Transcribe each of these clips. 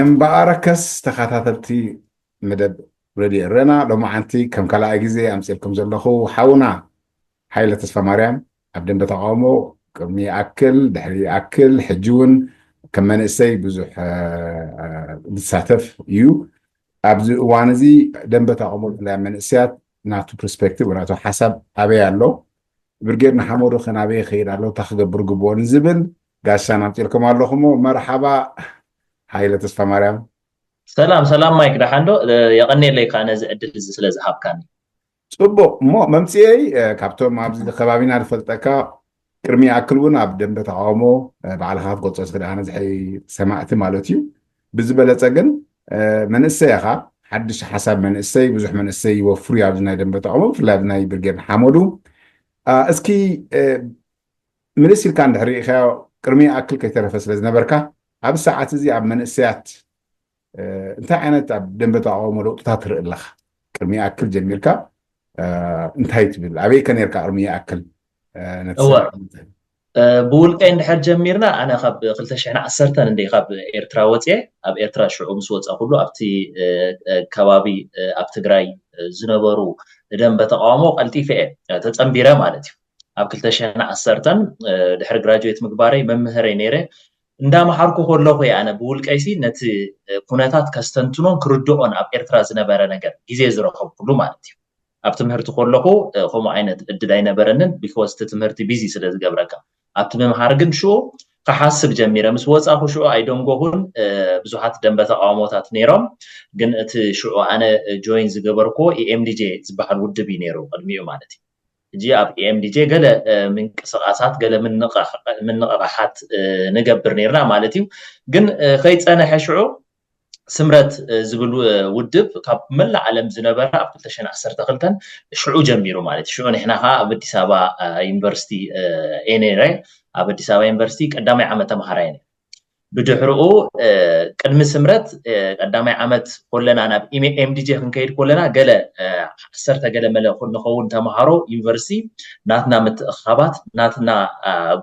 እምበኣረከስ ተኸታተልቲ መደብ ሬድዮ ኤረና፣ ሎማዓንቲ ከም ካልኣይ ግዜ ኣምፅኤልኩም ዘለኹ ሓውና ሓይለ ተስፋ ማርያም ኣብ ደንበ ተቃውሞ ቅድሚ ይኣክል፣ ድሕሪ ይኣክል፣ ሕጂ እውን ከም መንእሰይ ብዙሕ ዝሳተፍ እዩ። ኣብዚ እዋን እዚ ደንበ ተቃውሞ ብፍላይ መንእሰያት ናቱ ፐርስፔክቲቭ ወይ ናቱ ሓሳብ ኣበይ ኣሎ፣ ብርጌድ ንሓመዱ ከ ናበይ ይኸይድ ኣሎ፣ እንታይ ክገብር ግብኦ ንዝብል ጋሻ ኣምፂኤልኩም ኣለኹ። እሞ መርሓባ ሓይለ ተስፋ ማርያም። ሰላም ሰላም ማይክ፣ ደሓን ዶ? የቐኔለይ ከዓ ነዚ ዕድል እዚ ስለ ዝሃብካኒ። ፅቡቕ። እሞ መምፅኤይ ካብቶም ኣብዚ ከባቢና ዝፈልጠካ ቅድሚ ይኣክል እውን ኣብ ደንበ ተቃውሞ ባዕልካ ክትገልፆ ትኽእል ኢኻ ነዚ ሰማዕቲ ማለት እዩ። ብዝበለፀ ግን መንእሰይ ኢኻ፣ ሓድሽ ሓሳብ መንእሰይ፣ ብዙሕ መንእሰይ ይወፍሩ እዩ ኣብዚ ናይ ደንበ ተቃውሞ፣ ብፍላይ ኣብዚ ናይ ብርጌድ ንሓመዱ። እስኪ ምልስ ኢልካ እንድሕር ርኢኻዮ፣ ቅድሚ ይኣክል ከይተረፈ ስለ ዝነበርካ፣ ኣብ ሰዓት እዚ ኣብ መንእሰያት እንታይ ዓይነት ኣብ ደንበ ተቃውሞ ለውጥታት ትርኢ ኣለኻ? ቅድሚ ይኣክል ጀሚርካ እንታይ ትብል? ኣበይ ከ ነርካ ቅድሚ ይኣክል? እወ፣ ብውልቀይ እንድሕር ጀሚርና፣ ኣነ ካብ ክልተ ሽሕን ዓሰርተን እንደ ካብ ኤርትራ ወፅየ፣ ኣብ ኤርትራ ሽዑ ምስ ወፃ ኩሉ ኣብቲ ከባቢ ኣብ ትግራይ ዝነበሩ ደንበ ተቃውሞ ቀልጢፈ እየ ተፀንቢረ ማለት እዩ። ኣብ ክልተ ሽሕን ዓሰርተን ድሕሪ ግራጁዌት ምግባረይ መምህረይ ነይረ። እንዳመሃርኩ ከለኹ እየ ኣነ ብውልቀይሲ ነቲ ኩነታት ከስተንትኖን ክርድኦን ኣብ ኤርትራ ዝነበረ ነገር ግዜ ዝረኸብኩሉ ማለት እዩ። ኣብ ትምህርቲ ከለኹ ከምኡ ዓይነት እድል ኣይነበረንን፣ ቢኮዝ እቲ ትምህርቲ ቢዚ ስለ ዝገብረካ። ኣብቲ ምምሃር ግን ሽዑ ክሓስብ ጀሚረ። ምስ ወፃኹ ሽዑ ኣይደንጎኹን፣ ብዙሓት ደንበ ተቃውሞታት ነይሮም። ግን እቲ ሽዑ ኣነ ጆይን ዝገበርኩዎ ኢኤምዲጄ ዝበሃል ውድብ እዩ ነይሩ ቅድሚኡ ማለት እዩ። ሕጂ ኣብ ኢኤምዲጄ ገለ ምንቅስቃሳት፣ ገለ ምንቕቃሓት ንገብር ነይርና ማለት እዩ። ግን ከይፀነሐ ሽዑ ስምረት ዝብል ውድብ ካብ መላእ ዓለም ዝነበረ ኣብ ክልተ ሽሕን ዓሰርተ ክልተን ሽዑ ጀሚሩ ማለት እዩ። ሽዑ ንሕና ከዓ ኣብ ኣዲስ ኣበባ ዩኒቨርሲቲ እየ ነይረ። ኣብ ኣዲስ ኣበባ ዩኒቨርሲቲ ቀዳማይ ዓመት ተምሃራይ ነይረ። ብድሕርኡ ቅድሚ ስምረት ቀዳማይ ዓመት ኮለና ናብ ኤምዲጄ ክንከይድ ኮለና ገለ ዓሰርተ ገለ መለ ንኸውን ተምሃሮ ዩኒቨርሲቲ ናትና ምትእኻባት ናትና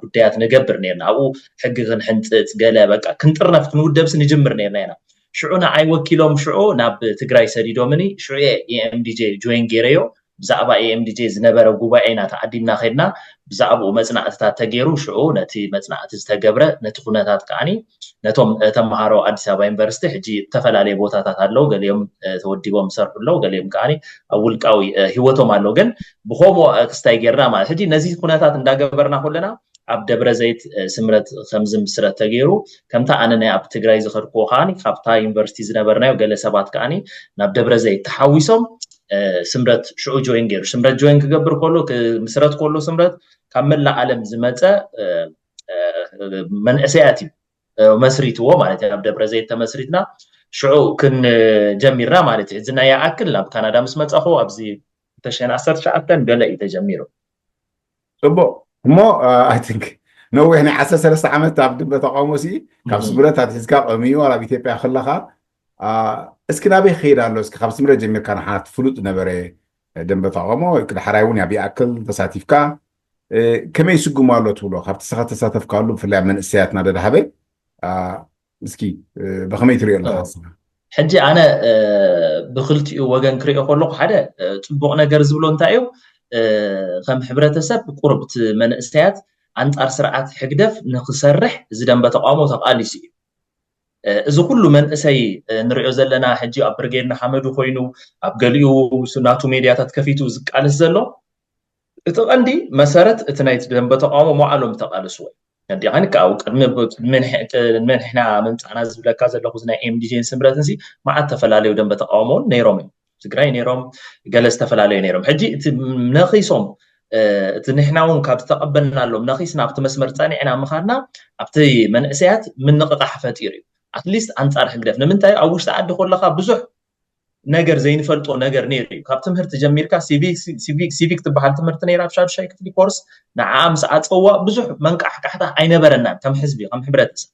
ጉዳያት ንገብር ነርና። ኣብኡ ሕጊ ክንሕንፅፅ ገለ በቃ ክንጥርነፍ ክንውደብስ ንጅምር ነርና ኢና። ሽዑ ንዓይ ወኪሎም ሽዑ ናብ ትግራይ ሰዲዶምኒ። ሽዑ እየ ኤምዲጄ ጆይን ገይረዮ። ብዛዕባ ኤምዲጄ ዝነበረ ጉባኤ ኢና ተዓዲምና ከድና። ብዛዕባኡ መፅናዕትታት ተገይሩ። ሽዑ ነቲ መፅናዕቲ ዝተገብረ ነቲ ኩነታት ከዓኒ ነቶም ተምሃሮ ኣዲስ ኣበባ ዩኒቨርሲቲ ሕጂ ዝተፈላለየ ቦታታት ኣለዉ። ገሊኦም ተወዲቦም ይሰርሑ ኣለዉ፣ ገሊኦም ከዓኒ ኣብ ውልቃዊ ህይወቶም ኣለዉ። ግን ብከምኡ ክስታይ ገይርና ማለት ሕጂ ነዚ ኩነታት እንዳገበርና ከለና ኣብ ደብረ ዘይት ስምረት ከም ዝምስረት ተገይሩ። ከምታ ኣነ ናይ ኣብ ትግራይ ዝኸድክዎ ከዓኒ ካብታ ዩኒቨርሲቲ ዝነበርናዮ ገለ ሰባት ከዓኒ ናብ ደብረ ዘይት ተሓዊሶም ስምረት ሽዑ ጆይን ገይሩ። ስምረት ጆይን ክገብር ከሎ፣ ክምስረት ከሎ ስምረት ካብ መላእ ዓለም ዝመፀ መንእሰያት እዩ መስሪትዎ ማለት እዩ። ኣብ ደብረ ዘይት ተመስሪትና ሽዑ ክንጀሚርና ማለት እዩ። እዚ ናይ ይኣክል ናብ ካናዳ ምስ መፃኹ ኣብዚ ክልተ ሽሕን ዓሰርተ ትሽዓተን ገለ እዩ ተጀሚሩ። ፅቡቅ። እሞ ኣይ ቲንክ ነዊሕ ናይ ዓሰርተ ሰለስተ ዓመት ኣብ ድበ ተቃውሞ ሲ ካብ ስምረት ኣትሒዝካ ቀሚኡ ኣብ ኢትዮጵያ ከለካ እስኪ ናበይ ክኸይድ ኣሎ? እስኪ ካብ ስምረት ጀሚርካ ንሓት ፍሉጥ ነበረ ደንበ ተቃውሞ፣ ዳሕራይ እውን ኣብ ይኣክል ተሳቲፍካ፣ ከመይ ይስጉም ኣሎ ትብሎ ካብቲ ስኻ ተሳተፍካሉ ብፍላይ መንእሰያትና ደድሃበ እስኪ ብኸመይ ትሪኦ ኣለካ ንስኻ? ሕጂ ኣነ ብክልቲኡ ወገን ክሪኦ ከለኩ ሓደ ፅቡቅ ነገር ዝብሎ እንታይ እዩ፣ ከም ሕብረተሰብ ቁርብ እቲ መንእሰያት ኣንፃር ስርዓት ሕግደፍ ንክሰርሕ እዚ ደንበ ተቃውሞ ተቃሊሱ እዩ። እዚ ኩሉ መንእሰይ ንሪኦ ዘለና ሕጂ ኣብ ብርጌድ ንሓመዱ ኮይኑ ኣብ ገሊኡ ናቱ ሜድያታት ከፊቱ ዝቃለስ ዘሎ እቲ ቀንዲ መሰረት እቲ ናይቲ ደንበ ተቃውሞ መዓሎም ዝተቃለስዎ እዩ። እንዲኻን ካብ ቅድሚ ንሕና ምምፃእና ዝብለካ ዘለኹ ናይ ኤምዲጄን ስምረትን ሲ መዓት ተፈላለዩ ደንበ ተቃውሞ እውን ነይሮም እዮም። ትግራይ ነይሮም፣ ገለ ዝተፈላለዩ ነይሮም። ሕጂ እቲ ነኺሶም እቲ ንሕና እውን ካብ ዝተቐበልናሎም ነኺስና ኣብቲ መስመር ፀኒዕና ምኻድና ኣብቲ መንእሰያት ምንቕቃሕ ፈጢሩ እዩ። ኣትሊስት ኣንፃር ሕግደፍ ንምንታይ ኣብ ውሽጢ ዓዲ ከለካ ብዙሕ ነገር ዘይንፈልጦ ነገር ነይሩ እዩ። ካብ ትምህርቲ ጀሚርካ ሲቪክ ትበሃል ትምህርቲ ነይራ ኣብ ሻዱሻይ ክፍሊ ኮርስ ንዓ ምስ ዓፀዋ ብዙሕ መንቃሕቃሕታ ኣይነበረናን ከም ህዝቢ ከም ሕብረተሰብ።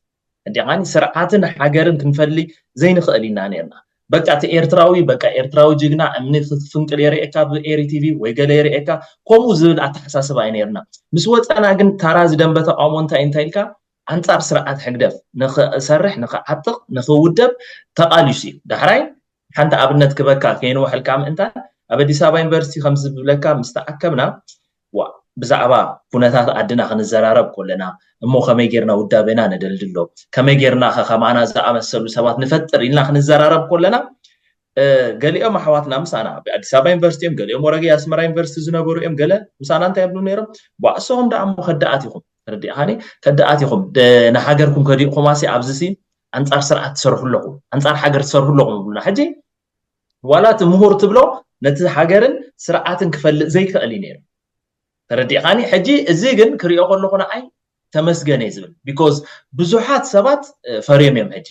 እንዲኻኒ ስርዓትን ሃገርን ክንፈሊ ዘይንኽእል ኢና ነርና። በቃ እቲ ኤርትራዊ በቃ ኤርትራዊ ጅግና እምኒ ክትፍንቅል የርእየካ ብኤሪ ቲቪ ወይ ገለ የርእየካ ከምኡ ዝብል ኣተሓሳስባ እዩ ነርና። ምስ ወፀና ግን ታራ ዝደንበ ተቃውሞ እንታይ እንታይ ኢልካ ኣንጻር ስርዓት ሕግደፍ ንኽሰርሕ፣ ንኽዓጥቕ፣ ንኽውደብ ተቓሊሱ እዩ። ዳሕራይ ሓንቲ ኣብነት ክበካ ከይንውሕልካ ምእንታን ኣብ ኣዲስ ኣበባ ዩኒቨርሲቲ ከምዚ ዝብለካ ምስ ተኣከብና ዋ ብዛዕባ ኩነታት ኣድና ክንዘራረብ ኮለና እሞ ከመይ ጌርና ውዳቤና ነደልድሎ ከመይ ጌርና ከከማና ዝኣመሰሉ ሰባት ንፈጥር ኢልና ክንዘራረብ ኮለና ገሊኦም ኣሕዋትና ምሳና ኣዲስ ኣበባ ዩኒቨርሲቲ እዮም ገሊኦም ወረገ ኣስመራ ዩኒቨርሲቲ ዝነበሩ እዮም ገለ ምሳና እንታይ ይብሉ ነይሮም ቧእሶም ደኣ እሞ ከዳኣት ኢኹም ተረዲእኻኒ ከዳኣት ኢኹም ንሃገርኩም ከዲእኹማሲ ኣብዚ ሲ ኣንጻር ስርዓት ትሰርሑ ኣለኹም ኣንጻር ሃገር ትሰርሑ ኣለኹም ይብሉና ሕጂ ዋላ እቲ ምሁር ትብሎ ነቲ ሃገርን ስርዓትን ክፈልጥ ዘይክእል እዩ ነይሩ ተረዲእኻኒ ሕጂ እዚ ግን ክሪኦ ከለኹ ንዓይ ተመስገን እየ ዝብል because ብዙሓት ሰባት ፈርዮም እዮም ሕጂ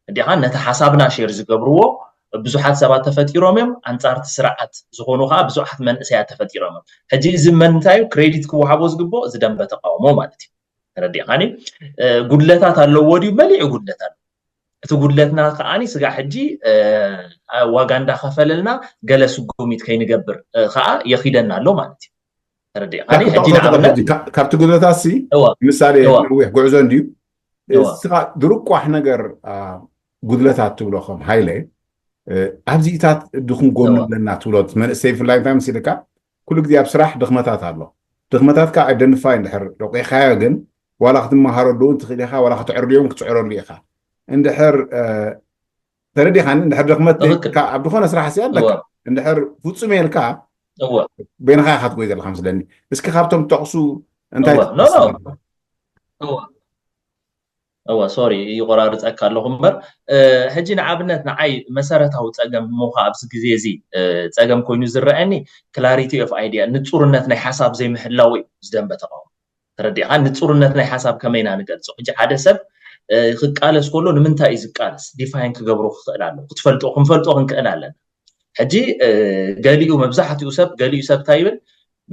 እንዲኻ ነቲ ሓሳብና ሼር ዝገብርዎ ብዙሓት ሰባት ተፈጢሮም እዮም ኣንጻርቲ ስርዓት ዝኾኑ ከዓ ብዙሓት መንእሰያት ተፈጢሮም እዮም ሕጂ እዚ መንታይ እዩ ክሬዲት ክወሃቦ ዝግብኦ እዚ ደንበ ተቃውሞ ማለት እዩ ተረዲእኻኒ ጉድለታት ኣለዎ ድዩ መሊዑ ጉድለት ኣሎ እቲ ጉድለትና ከዓኒ ስጋዕ ሕጂ ዋጋ እንዳኸፈለልና ገለ ስጉሚት ከይንገብር ከዓ የኺደና ኣሎ ማለት እዩ ተረዲእኻኒ ሕጂ ንኣብነት ካብቲ ጉድለታት ሲ ምሳሌ ነዊሕ ጉዕዞ እንድዩ እስኻ ድርቋሕ ነገር ጉድለታት ትብሎ ከም ሃይለ ኣብዚኢታት ድኹም ጎኑ ኣለና ትብሎ መንእሰይ ብፍላይ እንታይ መሲልካ ኩሉ ግዜ ኣብ ስራሕ ድኽመታት ኣሎ ድኽመታትካ ኣይደንፋይ እንድሕር ደቂኻዮ ግን ዋላ ክትመሃረሉ እውን ትኽእል ኢኻ ዋላ ክትዕርድዮ እውን ክትፅዕረሉ ኢኻ እንድሕር ተረዲኻኒ እንድሕር ድኽመት ዘይብልካ ኣብ ዝኾነ ስራሕ ሲ ኣለካ እንድሕር ፍፁም የልካ በይንኻ ኢኻ ትጎይ ዘለካ መስለኒ እስኪ ካብቶም ትጠቕሱ እንታይ እዋ ሶሪ ይቆራርፀካ ኣለኹ እምበር ሕጂ ንኣብነት ንዓይ መሰረታዊ ፀገም እሞ ኣብዚ ግዜ እዚ ፀገም ኮይኑ ዝረአየኒ clarity of idea ንፁርነት ናይ ሓሳብ ዘይምህላው እዩ ዝደንበ ተቃውሞ ተረዲእኻ ንፁርነት ናይ ሓሳብ ከመይና ንገልፆ ሕጂ ሓደ ሰብ ክቃለስ ከሎ ንምንታይ እዩ ዝቃለስ ዲፋይን ክገብሮ ክኽእል ኣሎ ክትፈልጦ ክንፈልጦ ክንክእል ኣለና ሕጂ ገሊኡ መብዛሕትኡ ሰብ ገሊኡ ሰብ እንታይ ይብል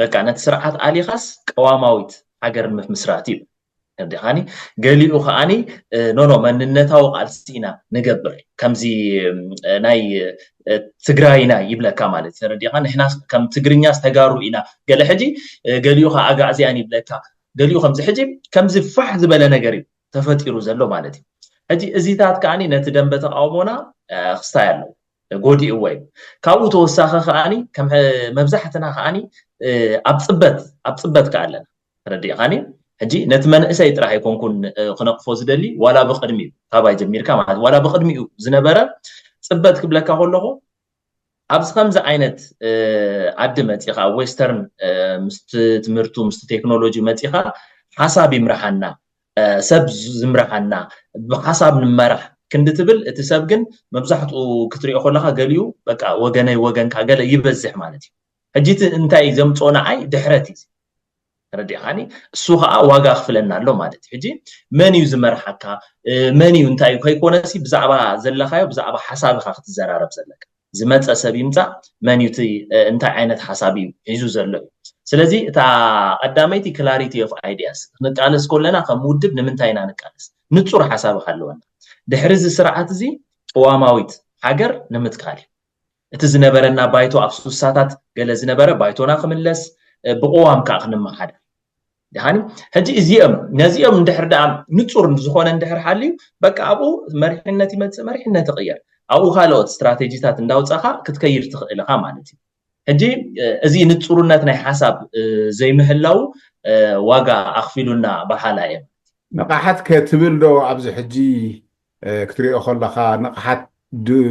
በቃ ነቲ ስርዓት ኣሊኻስ ቀዋማዊት ሃገር ምምስራት ይብል ተረዲኻኒ ገሊኡ ከዓኒ ኖኖ መንነታዊ ቃልሲ ኢና ንገብር ከምዚ ናይ ትግራይና ይብለካ ማለት ተረዲኻ ንሕና ከም ትግርኛ ዝተጋሩ ኢና ገለ ሕጂ ገሊኡ ከዓ ኣጋዕዝያን ይብለካ ገሊኡ ከምዚ ሕጂ ከምዚ ፋሕ ዝበለ ነገር እዩ ተፈጢሩ ዘሎ ማለት እዩ ሕጂ እዚታት ከዓኒ ነቲ ደንበ ተቃውሞና ክስታይ ኣለዎ ጎዲእዎ እዩ ካብኡ ተወሳኺ ከዓኒ ከም መብዛሕትና ከዓኒ ኣብ ፅበት ኣብ ፅበት ከ ኣለና ተረዲእኻኒ ሕጂ ነቲ መንእሰይ ጥራሕ ኣይኮንኩን ክነቅፎ ዝደሊ ዋላ ብቅድሚኡ ካባይ ጀሚርካ ማለት ዋላ ብቅድሚኡ ዝነበረ ፅበት ክብለካ ከለኹ ኣብዚ ከምዚ ዓይነት ዓዲ መፂኻ ዌስተርን ምስ ትምህርቱ ምስ ቴክኖሎጂ መፂኻ ሓሳብ ይምርሓና ሰብ ዝምርሓና ብሓሳብ ንመራሕ ክንዲ ትብል እቲ ሰብ ግን መብዛሕትኡ ክትሪኦ ከለካ ገሊኡ በቃ ወገነይ ወገንካ ገለ ይበዝሕ ማለት እዩ ሕጂ እቲ እንታይ ዘምፅኦ ንዓይ ድሕረት እዩ ተረዲእካኒ እሱ ከዓ ዋጋ ክፍለና ኣሎ ማለት እዩ ሕጂ መን እዩ ዝመርሓካ መን እዩ እንታይ እዩ ከይኮነሲ ብዛዕባ ዘለካዮ ብዛዕባ ሓሳብ ኢካ ክትዘራረብ ዘለካ ዝመፀ ሰብ ይምፃእ መን እዩ እንታይ ዓይነት ሓሳብ እዩ ሒዙ ዘሎ እዩ ስለዚ እታ ቀዳመይቲ clarity of ideas ክንቃለስ ከለና ከም ውድብ ንምንታይ ኢና ንቃለስ ንፁር ሓሳብ ኣለወና ድሕሪ እዚ ስርዓት እዚ ቅዋማዊት ሃገር ንምትካል እዩ እቲ ዝነበረና ባይቶ ኣብ ሱሳታት ገለ ዝነበረ ባይቶና ክምለስ ብቅዋም ከዓ ክንመሓደር ድሓኒ ሕጂ እዚኦም ነዚኦም እንድሕር ደኣ ንፁር ዝኾነ እንድሕር ሓልዩ በቃ ኣብኡ መሪሕነት ይመፅእ መሪሕነት ይቕየር ኣብኡ ካልኦት ስትራቴጂታት እንዳውፃኻ ክትከይድ ትኽእል ኢኻ ማለት እዩ ሕጂ እዚ ንፁርነት ናይ ሓሳብ ዘይምህላው ዋጋ ኣኽፊሉና በሓላ እዮም ንቕሓት ከትብል ዶ ኣብዚ ሕጂ ክትሪኦ ከለካ ንቕሓት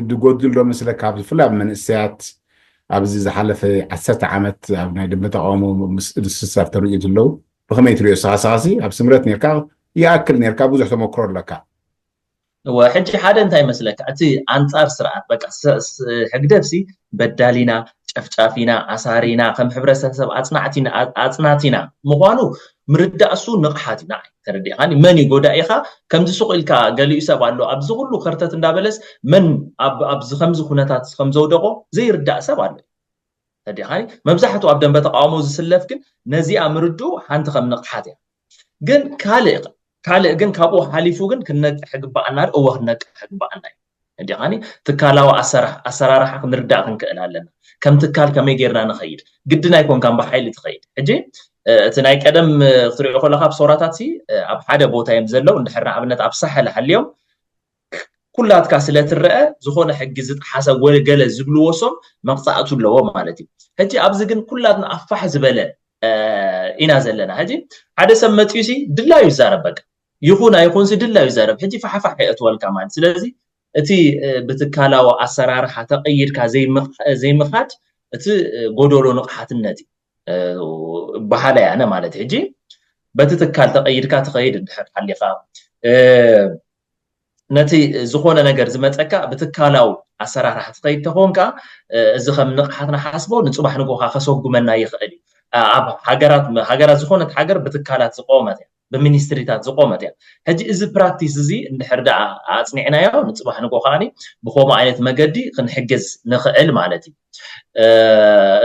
ድጎድል ዶ መስለካ ብፍላይ ኣብ መንእሰያት ኣብዚ ዝሓለፈ ዓሰርተ ዓመት ኣብ ናይ ደንበ ተቃውሞ ምስ ድስሳብ ተርእዩ ዘለዉ ብከመይ ትሪኦ ስኻስኻሲ ኣብ ስምረት ነርካ ይኣክል ነርካ ብዙሕ ተመክሮ ኣለካ እወ ሕጂ ሓደ እንታይ መስለካ እቲ ኣንጻር ስርዓት በቃ ህግደፍሲ በዳሊና ጨፍጫፊና ኣሳሪና ከም ሕብረተሰብ ኣጽናዕቲና ኣጽናቲና ምዃኑ ምርዳእ እሱ ንቕሓት እዩ ንዓይ ተረዲእኻኒ መን እዩ ጎዳኢኻ ከምዚ ሱቕ ኢልካ ገሊኡ ሰብ ኣሎ ኣብዚ ኩሉ ከርተት እንዳበለስ መን ኣብዚ ከምዚ ኩነታት ከም ዘውደቆ ዘይርዳእ ሰብ ኣሎ ተረዲእኻኒ መብዛሕትኡ ኣብ ደንበ ተቃውሞ ዝስለፍ ግን ነዚኣ ምርድኡ ሓንቲ ከም ንቕሓት እያ ግን ካልእ ካልእ ግን ካብኡ ሓሊፉ ግን ክንነቅሕ ግባኣና እወ ክንነቅሕ ግባኣና እዩ እንዲኻኒ ትካላዊ ኣሰራርሓ ክንርዳእ ክንክእል ኣለና ከም ትካል ከመይ ጌርና ንኸይድ ግድን ኣይኮንካን ብሓይሊ ትኸይድ ሕጂ እቲ ናይ ቀደም ክትሪኦ ከለካ ኣብ ሰውራታት ኣብ ሓደ ቦታ እዮም ዘለው። እንድሕር ንኣብነት ኣብ ሳሕል ሓልዮም ኩላትካ ስለ ትረአ ዝኾነ ሕጊ ዝጠሓሰ ወይ ገለ ዝብልዎ ሶም መቕፃዕቱ ኣለዎ ማለት እዩ። ሕጂ ኣብዚ ግን ኩላትና ኣፋሕ ዝበለ ኢና ዘለና። ሕጂ ሓደ ሰብ መፅዩ ሲ ድላዩ ይዛረብ፣ በቃ ይኹን ኣይኹን ሲ ድላዩ ይዛረብ። ሕጂ ፋሕፋሕ የእትወልካ ማለት። ስለዚ እቲ ብትካላዊ ኣሰራርሓ ተቐይድካ ዘይምኻድ እቲ ጎደሎ ንቕሓትነት እዩ በሃላይ ኣነ ማለት። ሕጂ በቲ ትካል ተቐይድካ ትኸይድ እንድሕር ሓሊኻ ነቲ ዝኾነ ነገር ዝመፀካ ብትካላዊ ኣሰራርሓ ትኸይድ ተኾንካ እዚ ከም ንቕሓት ንሓስቦ ንፅባሕ ንጎኻ ከሰጉመና ይኽእል እዩ። ኣብ ሃገራት ሃገራት ዝኾነት ሃገር ብትካላት ዝቆመት እያ፣ ብሚኒስትሪታት ዝቆመት እያ። ሕጂ እዚ ፕራክቲስ እዚ እንድሕር ደኣ ኣፅኒዕናዮ ንፅባሕ ንጎ ከዓኒ ብከምኡ ዓይነት መገዲ ክንሕግዝ ንኽእል ማለት እዩ።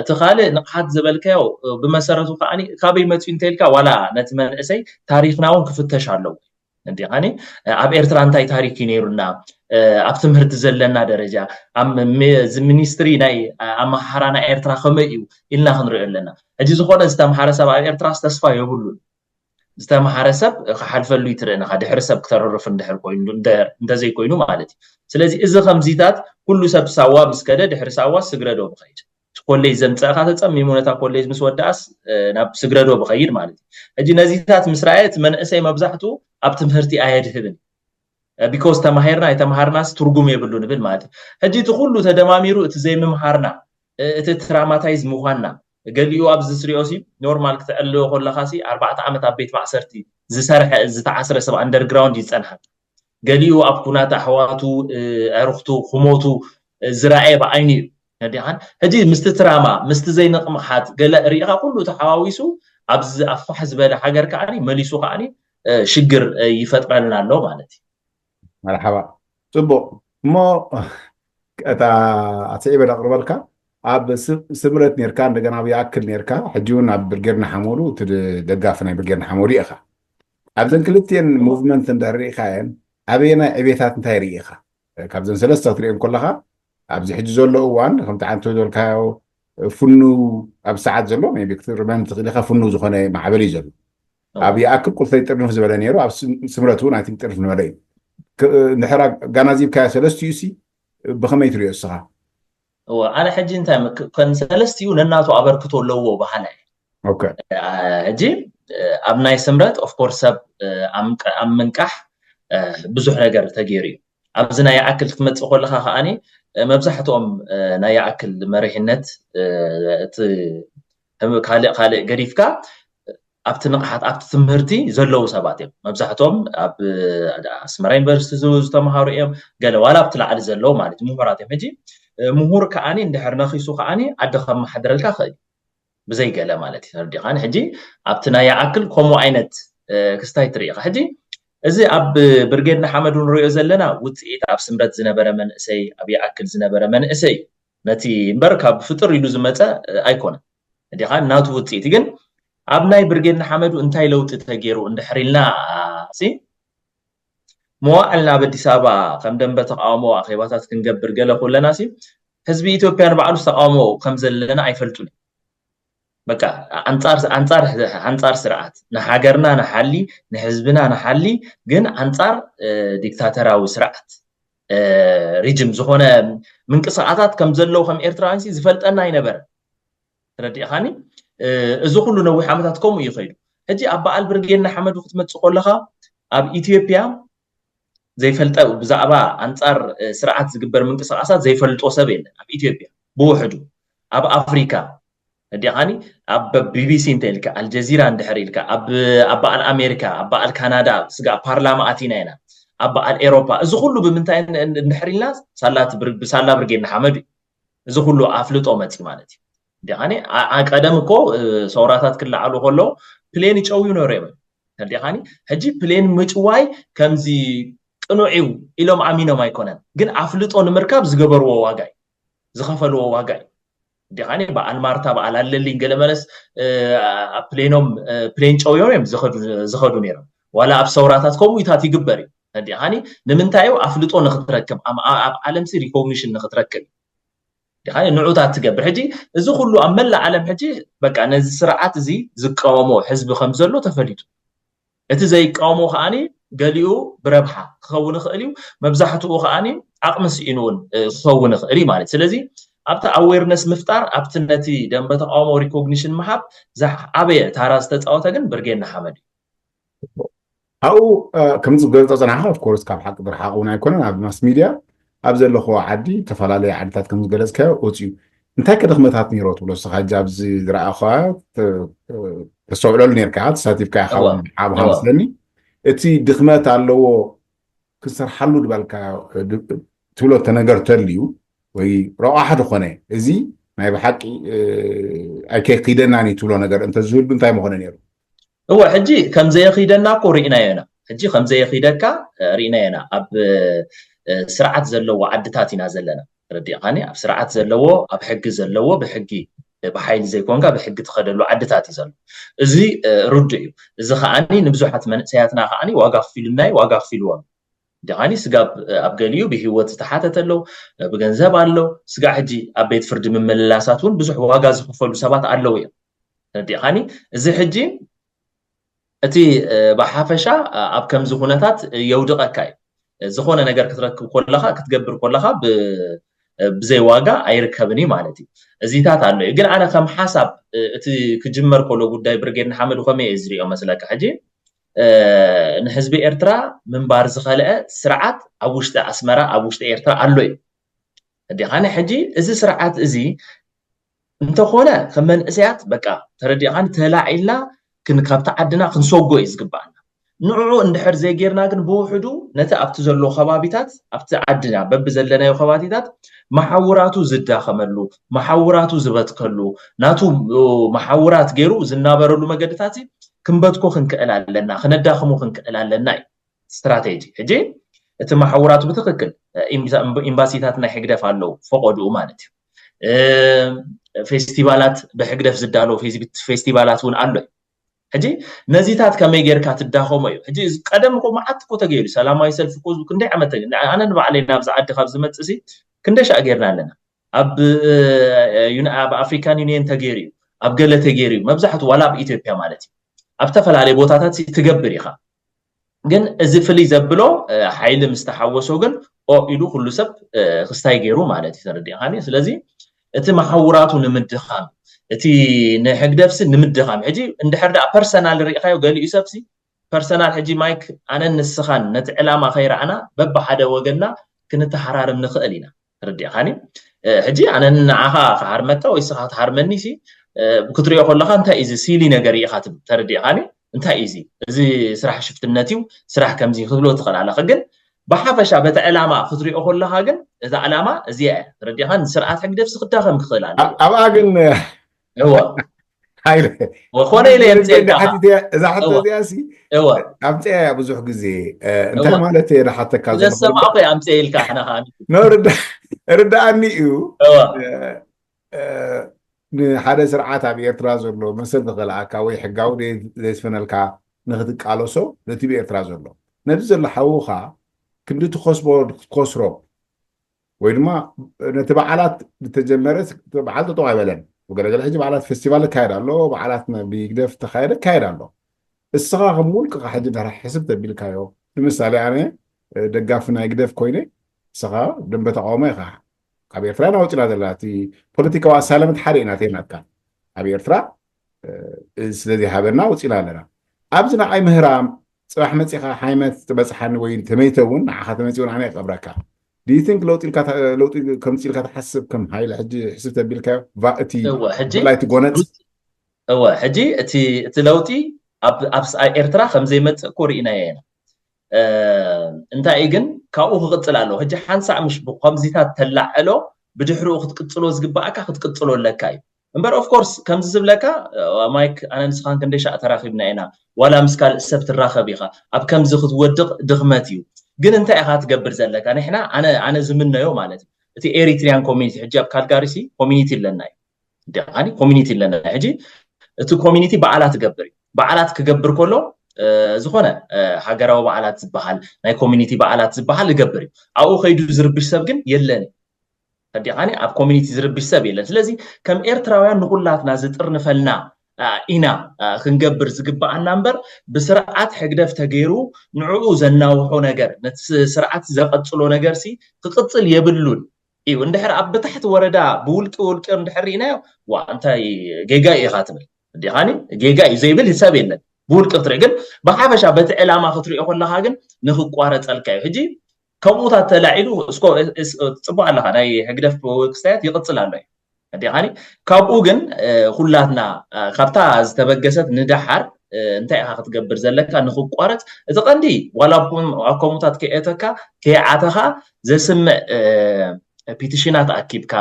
እቲ ካልእ ንቕሓት ዝበልካዮ ብመሰረቱ ከዓኒ ካበይ መፅዩ እንተልካ ዋላ ነቲ መንእሰይ ታሪኽና እውን ክፍተሽ ኣለዎ። እንዲኻኒ ኣብ ኤርትራ እንታይ ታሪክ እዩ ነይሩና፣ ኣብ ትምህርቲ ዘለና ደረጃ እዚ ሚኒስትሪ ናይ ኣመሃራ ናይ ኤርትራ ከመይ እዩ ኢልና ክንሪኦ ኣለና። ሕጂ ዝኾነ ዝተምሃረ ሰብ ኣብ ኤርትራ ተስፋ የብሉን። ዝተምሃረ ሰብ ክሓልፈሉ ይትርእ ንኻ ድሕሪ ሰብ ክተረርፍ እንድሕር ኮይኑ እንተዘይኮይኑ ማለት እዩ። ስለዚ እዚ ከምዚታት ኩሉ ሰብ ሳዋ ምስ ከደ ድሕሪ ሳዋ ስግረዶ ብኸይድ ኮሌጅ ዘምፀእካ ተፀሚሙ ነታ ኮሌጅ ምስ ወዳኣስ ናብ ስግረዶ ብኸይድ ማለት እዩ። ሕጂ ነዚታት ምስ ረኣየ እቲ መንእሰይ መብዛሕትኡ ኣብ ትምህርቲ ኣየድህብን። ቢኮዝ ተማሂርና ኣይተማሃርናስ ትርጉም የብሉ ንብል ማለት እዩ። ሕጂ እቲ ኩሉ ተደማሚሩ እቲ ዘይምምሃርና እቲ ትራማታይዝ ምዃንና ገሊኡ ኣብዚ ስሪኦ ሲ ኖርማል ክትዕልዎ ከለኻ ሲ ኣርባዕተ ዓመት ኣብ ቤት ማእሰርቲ ዝሰርሐ ዝተዓስረ ሰብ ኣንደርግራውንድ ይፀንሓ። ገሊኡ ኣብ ኩናት ኣሕዋቱ ኣዕርኽቱ ክሞቱ ዝረኣየ ብዓይኒ እዩ። ነዲኻን ሕጂ ምስቲ ትራማ ምስቲ ዘይንቕምሓት ገለ ርኢኻ ኩሉ ተሓዋዊሱ ኣብዚ ኣፋሕ ዝበለ ሃገር ከዓኒ መሊሱ ከዓኒ ሽግር ይፈጥረልና ኣሎ ማለት እዩ። መርሓባ። ፅቡቕ እሞ እታ ኣስዒበ ዳቅርበልካ ኣብ ስምረት ነርካ እንደገና ኣብ ይኣክል ነርካ ሕጂ እውን ኣብ ብርጌድ ንሓመዱ እቲ ደጋፊ ናይ ብርጌድ ንሓመዱ ኢኻ። ኣብዘን ክልቲኤን ሙቭመንት እንድሕር ርኢኻየን ኣበየናይ ዕቤታት እንታይ ርኢኻ? ካብዘን ሰለስተ ክትሪኤን ከለኻ ኣብዚ ሕጂ ዘሎ እዋን ከምቲ ዓንተ ዝበልካዮ ፍኑ ኣብ ሰዓት ዘሎ ቢ ክትርመን ትኽእል ኢኻ። ፍኑ ዝኾነ ማዕበል እዩ ዘሎ። ኣብ ይኣክል ቁልፈይ ጥርንፍ ዝበለ ነይሩ፣ ኣብ ስምረት እውን ኣይ ቲንክ ጥርንፍ ዝበለ እዩ። ንድሕር ኣጋናዚብካዮ ሰለስቲኡ ሲ ብኸመይ ትሪኦ እስኻ? ኣነ ሕጂ እንታይ ከን ሰለስቲኡ ነናቱ ኣበርክቶ ኣለዎ በሃላይ። ሕጂ ኣብ ናይ ስምረት ኦፍኮርስ ሰብ ኣብ ምንቃሕ ብዙሕ ነገር ተገይሩ እዩ። ኣብዚ ናይ ይኣክል ክትመፅእ ከለካ ከዓኒ መብዛሕትኦም ናይ ይኣክል መሪሕነት እቲ ካልእ ካልእ ገዲፍካ ኣብቲ ንቕሓት ኣብቲ ትምህርቲ ዘለዉ ሰባት እዮም። መብዛሕትኦም ኣብ ኣስመራ ዩኒቨርሲቲ ዝተምሃሩ እዮም። ገለ ዋላ ኣብቲ ላዕሊ ዘለዉ ማለት ምሁራት እዮም። ሕጂ ምሁር ከዓኒ እንድሕር ነኺሱ ከዓኒ ዓዲ ከመሓድረልካ ክእል ብዘይገለ ማለት እዩ። ተረዲኻኒ? ሕጂ ኣብቲ ናይ ይኣክል ከምኡ ዓይነት ክስታይ ትርኢኻ። ሕጂ እዚ ኣብ ብርጌድ ንሓመዱ ንሪኦ ዘለና ውፅኢት ኣብ ስምረት ዝነበረ መንእሰይ ኣብ ይኣክል ዝነበረ መንእሰይ ነቲ እምበር ካብ ፍጥር ኢሉ ዝመፀ ኣይኮነን። እንዲኻ ናቱ ውፅኢት ግን ኣብ ናይ ብርጌድ ንሓመዱ እንታይ ለውጢ ተገይሩ እንድሕር ኢልና ሲ መዋዕልና ኣብ ኣዲስ ኣበባ ከም ደንበ ተቃውሞ ኣኼባታት ክንገብር ገለ ኩለና ሲ ህዝቢ ኢትዮጵያ ንባዕሉ ተቃውሞ ከም ዘለና ኣይፈልጡን። በቃ ኣንፃር ኣንፃር ኣንፃር ስርዓት ንሃገርና ንሓሊ ንህዝብና ንሓሊ ግን ኣንፃር ዲክታተራዊ ስርዓት ሪጅም ዝኾነ ምንቅስቃሳት ከም ዘለዉ ከም ኤርትራውያን ዝፈልጠና ኣይነበረ። ተረዲእኻኒ? እዚ ኩሉ ነዊሕ ዓመታት ከምኡ እዩ ከይዱ። ሕጂ ኣብ በዓል ብርጌድ ንሓመዱ ክትመፅእ ከለኻ ኣብ ኢትዮጵያ ዘይፈልጠ ብዛዕባ ኣንፃር ስርዓት ዝግበር ምንቅስቃሳት ዘይፈልጦ ሰብ የለን ኣብ ኢትዮጵያ ብውሕዱ። ኣብ ኣፍሪካ ተረዲእኻኒ? ኣብ ቢቢሲ እንተ ኢልካ ኣልጀዚራ እንድሕር ኢልካ ኣብ በዓል ኣሜሪካ ኣብ በዓል ካናዳ ስጋ ፓርላማ ኣቲና ኢና። ኣብ በዓል ኤሮፓ እዚ ኩሉ ብምንታይ እንድሕር ኢልና ሳላ ብሳላ ብርጌድ ንሓመዱ እዩ። እዚ ኩሉ ኣፍልጦ መፂ ማለት እዩ። እንዲኻኒ ቀደም እኮ ሰውራታት ክለዓሉ ከሎ ፕሌን ይጨውዩ ነይሮም እዮም። ተረዲእኻኒ? ሕጂ ፕሌን ምጭዋይ ከምዚ ቅኑዕ እዩ ኢሎም ኣሚኖም ኣይኮነን፣ ግን ኣፍልጦ ንምርካብ ዝገበርዎ ዋጋ እዩ፣ ዝኸፈልዎ ዋጋ እዩ። እንዲኻኒ በዓል ማርታ በዓል ኣለልኝ ገለ መለስ ኣብ ፕሌኖም ፕሌን ጨውዮም እዮም ዝኸዱ ነይሮም። ዋላ ኣብ ሰውራታት ከምኡታት ይግበር እዩ። ተረዲእኻኒ? ንምንታይ እዩ ኣፍልጦ ንክትረክብ ኣብ ዓለም ሲ ሪኮግኒሽን ንክትረክብ ንዑታት ትገብር። ሕጂ እዚ ኩሉ ኣብ መላእ ዓለም ሕጂ በቃ ነዚ ስርዓት እዚ ዝቃወሞ ህዝቢ ከም ዘሎ ተፈሊጡ። እቲ ዘይቃወሞ ከዓኒ ገሊኡ ብረብሓ ክኸውን ይኽእል እዩ፣ መብዛሕትኡ ከዓኒ ዓቕሚ ስኢኑ እውን ክኸውን ይኽእል እዩ ማለት። ስለዚ ኣብቲ ኣዌርነስ ምፍጣር፣ ኣብቲ ነቲ ደንበ ተቃውሞ ሪኮግኒሽን ምሃብ ዝዓበየ ታራ ዝተፃወተ ግን ብርጌድ ንሓመዱ እዩ። ኣብኡ ከምዚ ዝገልፆ ፀናሕካ ኦፍኮርስ ካብ ሓቂ ዝረሓቕ እውን ኣይኮነን። ኣብ ማስ ሚድያ ኣብ ዘለኹዎ ዓዲ ዝተፈላለዩ ዓድታት ከም ዝገለፅካዮ ወፅዩ እንታይ ከ ድኽመታት ነይሮ ትብሎ ንስኻ ሕጂ ኣብዚ ዝረኣኻ ተስተውዕለሉ ነርካ ተሳቲፍካ ኢኻ ዓብኻ መስለኒ። እቲ ድኽመት ኣለዎ ክሰርሓሉ ድበልካ ትብሎ ተነገር ተልዩ ወይ ረቋሕ ዝኾነ እዚ ናይ ብሓቂ ኣይከይደናን እዩ ትብሎ ነገር እንተዝህሉ እንታይ ምኾነ ነይሩ? እወ ሕጂ ከምዘየኺደና እኮ ርኢናዮ ኢና። ሕጂ ከምዘየኺደካ ርኢናዮ ኢና። ኣብ ስርዓት ዘለዎ ዓድታት ኢና ዘለና። ተረዲእካኒ? ኣብ ስርዓት ዘለዎ፣ ኣብ ሕጊ ዘለዎ፣ ብሕጊ ብሓይሊ ዘይኮንካ ብሕጊ ትኸደሉ ዓድታት እዩ ዘሎ። እዚ ርዱእ እዩ። እዚ ከዓኒ ንብዙሓት መንእሰያትና ከዓኒ ዋጋ ክፊሉናይ ዋጋ ክፊልዎም። ዲኻኒ ስጋብ ኣብ ገሊኡ ብህይወት ዝተሓተተ ኣሎ፣ ብገንዘብ ኣሎ። ስጋዕ ሕጂ ኣብ ቤት ፍርዲ ምምልላሳት እውን ብዙሕ ዋጋ ዝኽፈሉ ሰባት ኣለዉ እዮም። ተረዲእካኒ? እዚ ሕጂ እቲ ብሓፈሻ ኣብ ከምዚ ኩነታት የውድቐካ እዩ። ዝኾነ ነገር ክትረክብ ከለኻ ክትገብር ከለኻ ብዘይ ዋጋ ኣይርከብን እዩ ማለት እዩ። እዚታት ኣሎ እዩ ግን ኣነ ከም ሓሳብ እቲ ክጅመር ከሎ ጉዳይ ብርጌድ ንሓመዱ ከመይ እየ ዝሪኦ መስለካ ሕጂ ንህዝቢ ኤርትራ ምንባር ዝኸልአ ስርዓት ኣብ ውሽጢ ኣስመራ ኣብ ውሽጢ ኤርትራ ኣሎ እዩ። ተረዲእካኒ? ሕጂ እዚ ስርዓት እዚ እንተኾነ ከም መንእሰያት በቃ ተረዲእካኒ ተላዒልና ካብቲ ዓድና ክንሰጎ እዩ ዝግባኣና። ንዕዑ እንድሕር ዘይጌርና ግን ብውሕዱ ነቲ ኣብቲ ዘሎ ከባቢታት ኣብቲ ዓድና በቢ ዘለናዮ ከባቢታት መሓውራቱ ዝዳኸመሉ መሓውራቱ ዝበትከሉ ናቱ መሓውራት ገይሩ ዝናበረሉ መገድታት ክንበትኮ ክንክእል ኣለና፣ ክነዳኽሞ ክንክእል ኣለና እዩ ስትራቴጂ። ሕጂ እቲ መሓውራቱ ብትኽክል ኤምባሲታት ናይ ሕግደፍ ኣለዉ ፈቆድኡ ማለት እዩ። ፌስቲቫላት ብሕግደፍ ዝዳለዉ ፌስቲቫላት እውን ኣሎ እዩ። ሕጂ ነዚታት ከመይ ጌርካ ትዳኸሞ እዩ። ሕጂ ቀደም እኮ መዓት እኮ ተገይሩ ሰላማዊ ሰልፊ እኮ ክንደይ ዓመት ኣነ ንባዕለይ ናብዚ ዓዲ ካብ ዝመፅእ ሲ ክንደይ ሻዕ ጌርና ኣለና። ኣብ ኣብ ኣፍሪካን ዩኒየን ተገይሩ እዩ፣ ኣብ ገለ ተገይሩ እዩ። መብዛሕቱ ዋላ ኣብ ኢትዮጵያ ማለት እዩ ኣብ ዝተፈላለዩ ቦታታት ትገብር ኢኻ። ግን እዚ ፍልይ ዘብሎ ሓይሊ ምስ ተሓወሶ ግን ኦ ኢሉ ኩሉ ሰብ ክስታይ ገይሩ ማለት እዩ። ተረዲእካኒ? ስለዚ እቲ መሓውራቱ ንምድኻም እቲ ንሕግደፍሲ ንምድኻም ሕጂ እንድሕር ደኣ ፐርሰናል ርኢኻዮ ገሊኡ ሰብሲ ፐርሰናል ሕጂ ማይክ ኣነን ንስኻን ነቲ ዕላማ ከይረኣና በብሓደ ወገንና ክንተሓራርም ንኽእል ኢና። ተረዲእካኒ? ሕጂ ኣነ ንዓኻ ክሃርመካ ወይ ስኻ ትሃርመኒ ሲ ክትሪኦ ከለካ እንታይ እዩ እዚ ሲሊ ነገር ኢኻ ትብል። ተረዲእካኒ? እንታይ እዩ እዚ? እዚ ስራሕ ሽፍትነት እዩ፣ ስራሕ ከምዚ ክትብሎ ትኽእል ኣለኻ። ግን ብሓፈሻ በቲ ዕላማ ክትሪኦ ከለካ ግን እዛ ዕላማ እዚኣ እያ። ተረዲእካ? ንስርዓት ሕግደፍ ክዳኸም ክኽእል ኣለዎ። ኣብኣ ግን እወ ሃይለ ኮነ ኢለ የምፅኤልካ። እዛ ሕቶ እዚኣ ሲ ኣምፅያ እያ ብዙሕ ግዜ እንታይ ማለት እየ ዝሓተካ ዘሰማዕኮ እየ ኣምፅኤ ኢልካ ኣነ ከዓ ርዳእኒ እዩ። ንሓደ ስርዓት ኣብ ኤርትራ ዘሎ መሰል ዝኸልኣካ ወይ ሕጋዊ ዘስፈነልካ ንክትቃለሶ ነቲ ብኤርትራ ዘሎ ነዚ ዘሎ ሓውኻ ክንዲ ትኸስቦ ክትከስሮ ወይ ድማ ነቲ በዓላት ዝተጀመረ በዓል ጠጠው ኣይበለን። ገለገለ ሕጂ በዓላት ፌስቲቫል ይካየድ ኣሎ፣ በዓላት ብግደፍ ተካየደ ይካየድ ኣሎ። እስኻ ከም ውልቅኻ ሕጂ ድሕሪ ሕስብ ተቢልካዮ ንምሳሌ ኣነ ደጋፊ ናይ ግደፍ ኮይነ እስኻ ደንበ ተቃውሞ ኢኻ። ካብ ኤርትራ ኢና ወፂና ዘለና እቲ ፖለቲካዊ ኣሳለመት ሓደ ኢና ተናትካ ኣብ ኤርትራ ስለዚ ሃበና ወፂና ኣለና። ኣብዚ ንዓይ ምህራም ፅባሕ መፂኻ ሓይመት ትበፅሓኒ ወይ ተመይተ እውን ንዓኻ ተመፂ እውን ኣነ ይቀብረካ። Do you think ለውጢ ኢልካ ለውጢ ከምፂ ኢልካ ትሓስብ ከም ሃይለ ሕጂ ሕስብ ተቢልካዮ እቲ ብፍላይ እቲ ጎነፅ እወ ሕጂ እቲ እቲ ለውጢ ኣብ ኣብ ኤርትራ ከም ዘይመጽእ እኮ ርኢናዮ ኢና። እንታይ እዩ ግን ካብኡ ክቕጽል ኣለዎ። ሕጂ ሓንሳእ ምሽ ብከምዚታት ተላዕሎ ብድሕሪኡ ክትቅጽሎ ዝግባኣካ ክትቅጽሎ ኣለካ እዩ። እምበር ኦፍ ኮርስ ከምዚ ዝብለካ ማይክ ኣነ ንስኻን ክንደይ ሻዕ ተራኺብና ኢና ዋላ ምስ ካልእ ሰብ ትራኸብ ኢኻ ኣብ ከምዚ ክትወድቕ ድኽመት እዩ። ግን እንታይ ኢኻ ትገብር ዘለካ ንሕና ኣነ ኣነ ዝምነዮ ማለት እዩ እቲ ኤሪትሪያን ኮሚኒቲ ሕጂ ኣብ ካልጋሪ ሲ ኮሚኒቲ ኣለና እዩ ዲኻኒ ኮሚኒቲ ኣለና ሕጂ እቲ ኮሚኒቲ በዓላት ትገብር እዩ በዓላት ክገብር ከሎ ዝኾነ ሃገራዊ በዓላት ዝበሃል ናይ ኮሚኒቲ በዓላት ዝበሃል ይገብር እዩ ኣብኡ ከይዱ ዝርብሽ ሰብ ግን የለን ተዲኻኒ ኣብ ኮሚኒቲ ዝርብሽ ሰብ የለን። ስለዚ ከም ኤርትራውያን ንኹላትና ዝጥርንፈልና ኢና ክንገብር ዝግባኣና እምበር፣ ብስርዓት ሕግደፍ ተገይሩ ንዕኡ ዘናውሖ ነገር፣ ነቲ ስርዓት ዘቐጽሎ ነገር ሲ ክቕጽል የብሉን እዩ። እንድሕር ኣብ ብታሕቲ ወረዳ ብውልቂ ውልቂ እንድሕር ርኢናዮ፣ ዋ እንታይ ጌጋ ኢኻ ትብል። እንዲኻኒ ጌጋ እዩ ዘይብል ሰብ የለን። ብውልቂ ክትርኢ ግን፣ ብሓፈሻ በቲ ዕላማ ክትሪኦ ከለኻ ግን ንክቋረፀልካ እዩ። ሕጂ ከምኡታት ተላዒሉ እስኮ ጽቡቅ ኣለኻ፣ ናይ ህግደፍ ክስታያት ይቕጽል ኣሎ እዩ። እንዲኻኒ ካብኡ ግን ኩላትና ካብታ ዝተበገሰት ንደሓር እንታይ ኢኻ ክትገብር ዘለካ ንክቋረፅ፣ እቲ ቀንዲ ዋላ ኣብ ከምኡታት ከየእተካ ከይዓተኻ ዘስምዕ ፒቲሽናት ኣኪብካ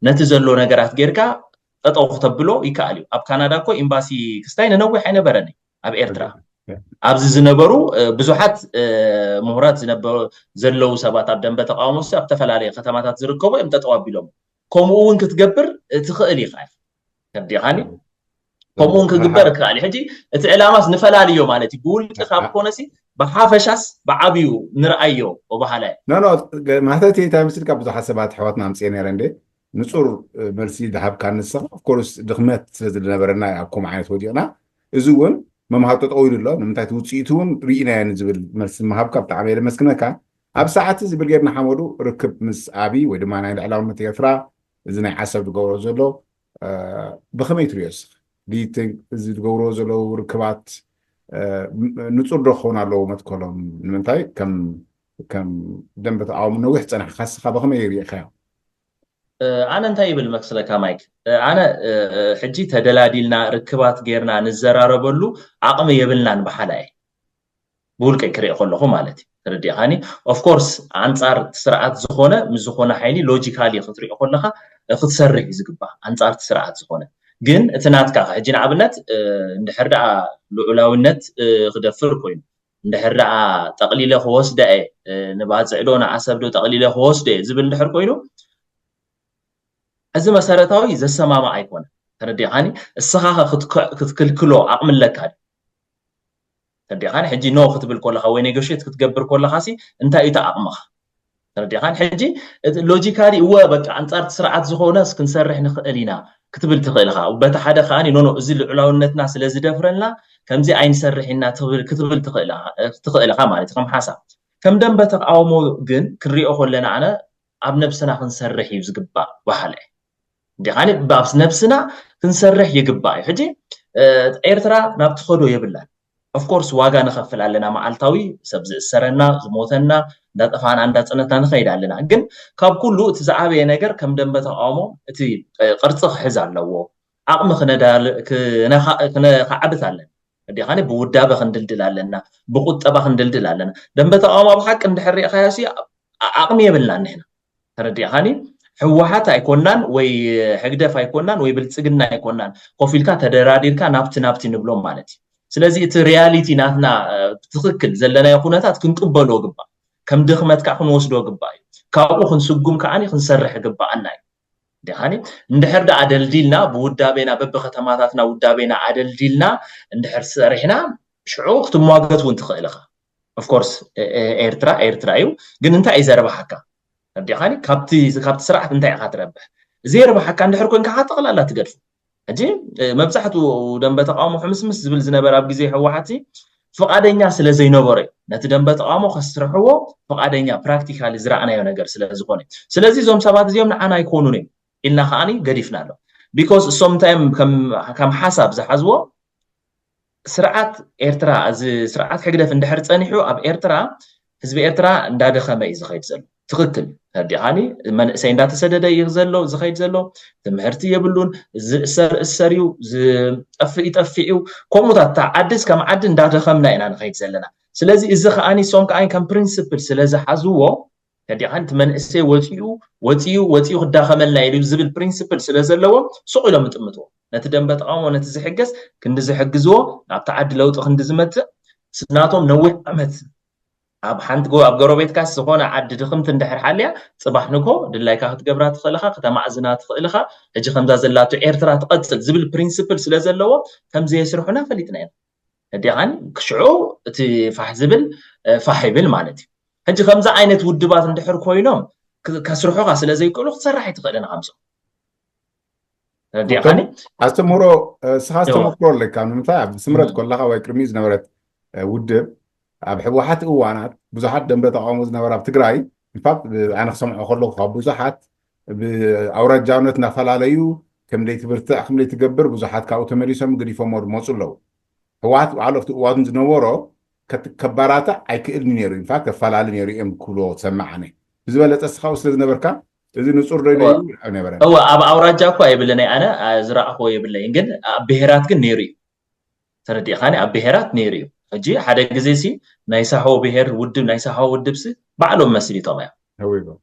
ነቲ ዘሎ ነገራት ጌርካ ጠጠው ክተብሎ ይከኣል እዩ። ኣብ ካናዳ እኮ ኤምባሲ ክስታይ ንነዊሕ ኣይነበረን ኣብ ኤርትራ። ኣብዚ ዝነበሩ ብዙሓት ምሁራት ዘለዉ ሰባት ኣብ ደንበ ተቃውሞ ኣብ ዝተፈላለየ ከተማታት ዝርከቡ እዮም ጠጠው ኣቢሎም። ከምኡ እውን ክትገብር ትኽእል ኢኻ። ተዲኻኒ ከምኡ እውን ክግበር ይከኣል እዩ። ሕጂ እቲ ዕላማስ ንፈላልዮ ማለት እዩ። ብውልቂ ካብ ኮነሲ ብሓፈሻስ ብዓብዩ ንርኣዮ። ወባሃላይ ማህተት እንታይ ምስልካ ብዙሓት ሰባት ኣሕዋትና ኣምፅኤ ነረ እንደ ንፁር መልሲ ዝሃብካ ንስኻ። ኦፍኮርስ ድኽመት ስለዝነበረና ኣብ ከምኡ ዓይነት ወዲቕና። እዚ እውን መምሃር ጠጠው ኢሉ ኣሎ። ንምንታይ ውፅኢቱ እውን ርኢናዮ ንዝብል መልሲ ምሃብካ ብጣዕሚ የመስግነካ። ኣብ ሰዓት እዚ ብርጌድ ንሓመዱ ርክብ ምስ ኣቢ ወይ ድማ ናይ ልዕላውነት ኤርትራ እዚ ናይ ዓሰብ ዝገብሮ ዘሎ ብኸመይ ትሪኦ እስኻ? ዲትንክ እዚ ዝገብሮ ዘለዉ ርክባት ንፁር ዶ ክኸውን ኣለዎ መትከሎም? ንምንታይ ከም ደንበ ተቃውሞ ነዊሕ ፀናሕካ እስኻ ብኸመይ ርኢኻዮ? ኣነ እንታይ ይብል መክስለካ ማይክ፣ ኣነ ሕጂ ተደላዲልና ርክባት ጌርና ንዘራረበሉ ዓቕሚ የብልናን በሓላ እየ። ብውልቀይ ክርኢ ከለኹ ማለት እዩ። ተረዲእካኒ? ኦፍኮርስ ኣንጻር ስርዓት ዝኾነ ምስ ዝኾነ ሓይሊ ሎጂካሊ ክትሪኦ ከለካ ክትሰርሕ እዩ ዝግባእ ኣንጻር ስርዓት ዝኾነ። ግን እቲ ናትካ ሕጂ ንኣብነት እንድሕር ደኣ ልዑላውነት ክደፍር ኮይኑ፣ እንድሕር ደኣ ጠቕሊለ ክወስደ እየ ንባጽዕ ዶ ንዓሰብ ዶ ጠቕሊለ ክወስደ እየ ዝብል እንድሕር ኮይኑ፣ እዚ መሰረታዊ ዘሰማማዕ ኣይኮነ። ተረዲኻኒ? እስኻ ክትክልክሎ ዓቕሚ ኣለካ። ተረዲኻኒ? ሕጂ ኖ ክትብል ከለኻ ወይ ኔጎሽት ክትገብር ከለኻ ሲ እንታይ እዩ ዓቕምኻ? ተረዲኻኒ? ሕጂ ሎጂካሊ እወ በቃ ኣንጻር ስርዓት ዝኾነስ ክንሰርሕ ንኽእል ኢና ክትብል ትኽእል ኢኻ። በቲ ሓደ ከኣ ኖ ኖ እዚ ልዑላውነትና ስለ ዝደፍረልና ከምዚ ኣይንሰርሕ ኢና ክትብል ትኽእል ኢኻ ማለት ከም ሓሳብ። ከም ደንበ ተቃውሞ ግን ክንሪኦ ከለና ኣነ ኣብ ነብስና ክንሰርሕ እዩ ዝግባእ በሃለ። እንዲኻኒ ኣብ ነብስና ክንሰርሕ ይግባእ እዩ። ሕጂ ኤርትራ ናብ ትኸዶ የብላን። ኦፍኮርስ ዋጋ ንኸፍል ኣለና፣ መዓልታዊ ሰብ ዝእሰረና ዝሞተና እንዳጠፋና እንዳፀነትና ንኸይድ ኣለና። ግን ካብ ኩሉ እቲ ዝዓበየ ነገር ከም ደንበ ተቃውሞ እቲ ቅርፂ ክሕዝ ኣለዎ። ዓቕሚ ክነካዕብት ኣለና። እንዲኻኒ ብውዳበ ክንድልድል ኣለና፣ ብቁጠባ ክንድልድል ኣለና። ደንበ ተቃውሞ ብሓቂ እንድሕር ሪእኻዮ ሲ ዓቕሚ የብልናን ንሕና። ተረዲእኻኒ? ህወሓት ኣይኮናን ወይ ሕግደፍ ኣይኮናን ወይ ብልፅግና ኣይኮናን ኮፍ ኢልካ ተደራዲርካ ናብቲ ናብቲ ንብሎም ማለት እዩ። ስለዚ እቲ ሪያሊቲ ናትና ትኽክል ዘለናዮ ኩነታት ክንቅበሎ ግባእ። ከም ድኽመት ከዓ ክንወስዶ ግባእ እዩ። ካብኡ ክንስጉም ከዓኒ ክንሰርሕ ግባኣና እዩ። ዲኻኒ እንድሕር ደኣ ኣደልዲልና ብውዳቤና በብከተማታትና ውዳቤና ኣደልዲልና እንድሕር ሰሪሕና ሽዑ ክትሟገት እውን ትኽእል ኢኻ። ኦፍኮርስ ኤርትራ ኤርትራ እዩ፣ ግን እንታይ እዩ ዘርባሓካ? ዲኻኒ ካብቲ ካብቲ ስርዓት እንታይ ኢኻ ትረብሕ? ዘየርባሓካ እንድሕር ኮንካ ከዓ ጠቕላላ ትገድፎ። ሕጂ መብዛሕትኡ ደንበ ተቃውሞ ሕምስምስ ዝብል ዝነበረ ኣብ ግዜ ህወሓት ፍቓደኛ ስለ ዘይነበረ እዩ። ነቲ ደንበ ተቃውሞ ከስርሕዎ ፍቓደኛ ፕራክቲካሊ ዝረኣናዮ ነገር ስለ ዝኾነ እዩ። ስለዚ እዞም ሰባት እዚኦም ንዓና ኣይኮኑን እዮም ኢልና ከዓኒ ገዲፍና ኣሎ። ቢኮዝ እሶም እንታይ እዮም ከም ሓሳብ ዝሓዝዎ ስርዓት ኤርትራ እዚ ስርዓት ሕግደፍ እንድሕር ፀኒሑ ኣብ ኤርትራ ህዝቢ ኤርትራ እንዳደኸመ እዩ ዝኸይድ ዘሎ። ትኽክል ተዲኻኒ መንእሰይ እንዳተሰደደ እዩ ዘሎ ዝኸይድ ዘሎ። ትምህርቲ የብሉን። ዝእሰር እሰር እዩ፣ ዝጠፍእ ይጠፍእ እዩ። ከምኡታት እታ ዓድስ ከም ዓዲ እንዳደኸምና ኢና ንኸይድ ዘለና። ስለዚ እዚ ከዓኒ እሶም ከዓኒ ከም ፕሪንስፕል ስለ ዝሓዝዎ ተዲኻኒ እቲ መንእሰይ ወፂኡ ወፂኡ ወፂኡ ክዳኸመልና ኢሉ ዝብል ፕሪንስፕል ስለ ዘለዎ ሱቕ ኢሎም ይጥምትዎ። ነቲ ደንበ ተቃውሞ ነቲ ዝሕገዝ ክንዲ ዝሕግዝዎ ናብቲ ዓዲ ለውጢ ክንዲ ዝመፅእ ስናቶም ነዊሕ ዓመት ኣብ ሓንቲ ኣብ ጎረቤትካ ዝኾነ ዓዲ ድኽምቲ እንድሕር ሓልያ ፅባሕ ንግሆ ድላይካ ክትገብራ ትኽእል ኢኻ፣ ከተማዕዝና ትኽእል ኢኻ። ሕጂ ከምዛ ዘላቶ ኤርትራ ትቐፅል ዝብል ፕሪንስፕል ስለ ዘለዎ ከምዘየስርሑና ፈሊጥና ኢና። እዲኻን ክሽዑ እቲ ፋሕ ዝብል ፋሕ ይብል ማለት እዩ። ሕጂ ከምዚ ዓይነት ውድባት እንድሕር ኮይኖም ክ- ከስርሑኻ ስለ ዘይክእሉ ክትሰርሕ ኣይትኽእልን። ከምሶም ተረዲእኻኒ? ኣስተምህሮ እስኻ ዝተመክሮ ኣለካ። ንምንታይ ኣብ ስምረት ከለኻ ወይ ቅድሚ ዝነበረት ውድብ ኣብ ሕወሓት እዋናት ብዙሓት ደንበ ተቃውሞ ዝነበራ ኣብ ትግራይ ኢንፋክት ኣነ ክሰምዖ ከለኩ ካብ ብዙሓት ብኣውራጃውነት እናፈላለዩ ከም ዘይትብርትዕ ከም ዘይትገብር ብዙሓት ካብኡ ተመሊሶም ገዲፎሞ ዝመፁ ኣለዉ። ሕወሓት ባዕሉ ኣብቲ እዋኑ ዝነበሮ ከባራትዕ ኣይክእልን ነይሩ። ኢንፋክት ከፈላለ ነይሩ እዮም ክብልዎ ትሰምዕ ኣነ። ብዝበለፀ እስኻው ስለ ዝነበርካ እዚ ንፁር ዶ ኣይነበረን። እወ ኣብ ኣውራጃ እኮ የብለይ ኣነ ዝረኣኽዎ የብለይን፣ ግን ኣብ ብሄራት ግን ነይሩ እዩ። ተረዲእኻኒ? ኣብ ብሄራት ነይሩ እዩ። ሕጂ ሓደ ግዜ ሲ ናይ ሳሆ ብሄር ውድብ ናይ ሳሆ ውድብ ሲ ባዕሎም መስሪቶም እዮም።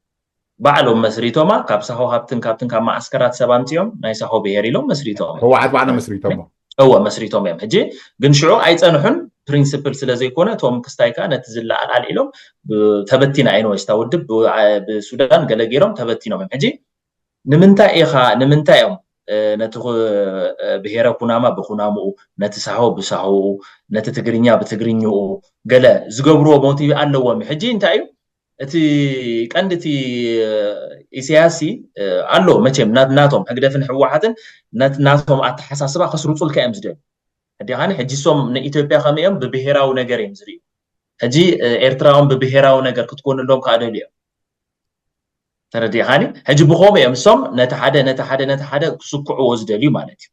ባዕሎም መስሪቶማ ካብ ሳሆ ሃብትን ካብትን ካብ ማዓስከራት ሰብ ኣምፅኦም ናይ ሳሆ ብሄር ኢሎም መስሪቶም እዮም። ህወሓት ባዕሎም መስሪቶሞ እወ መስሪቶም እዮም። ሕጂ ግን ሽዑ ኣይፀንሑን ፕሪንስፕል ስለ ዘይኮነ እቶም ክስታይ ከዓ ነቲ ዝለዓል ኣልዒሎም ተበቲና ኣይንወስታ ውድብ ብሱዳን ገለ ገይሮም ተበቲኖም እዮም። ሕጂ ንምንታይ ኢኻ ንምንታይ እዮም ነቲ ብሄረ ኩናማ ብኩናምኡ ነቲ ሳሆ ብሳሆኡ ነቲ ትግርኛ ብትግርኝኡ ገለ ዝገብርዎ ሞቲቭ ኣለዎም። ሕጂ እንታይ እዩ እቲ ቀንዲ እቲ ኢሳያስ ኣሎ መቸም ናቶም ህግደፍን ህወሓትን ናቶም ኣተሓሳስባ ከስርፁልካ እዮም ዝደልዩ። ሕዲኻኒ ሕጂ ሶም ንኢትዮጵያ ከመይ እዮም ብብሄራዊ ነገር እዮም ዝርእዩ። ሕጂ ኤርትራውን ብብሄራዊ ነገር ክትኮንሎም ከዓ ደልዩ እዮም። ተረዲኻኒ? ሕጂ ብኸምኡ እዮም እሶም ነቲ ሓደ ነቲ ሓደ ነቲ ሓደ ክስክዕዎ ዝደልዩ ማለት እዩ።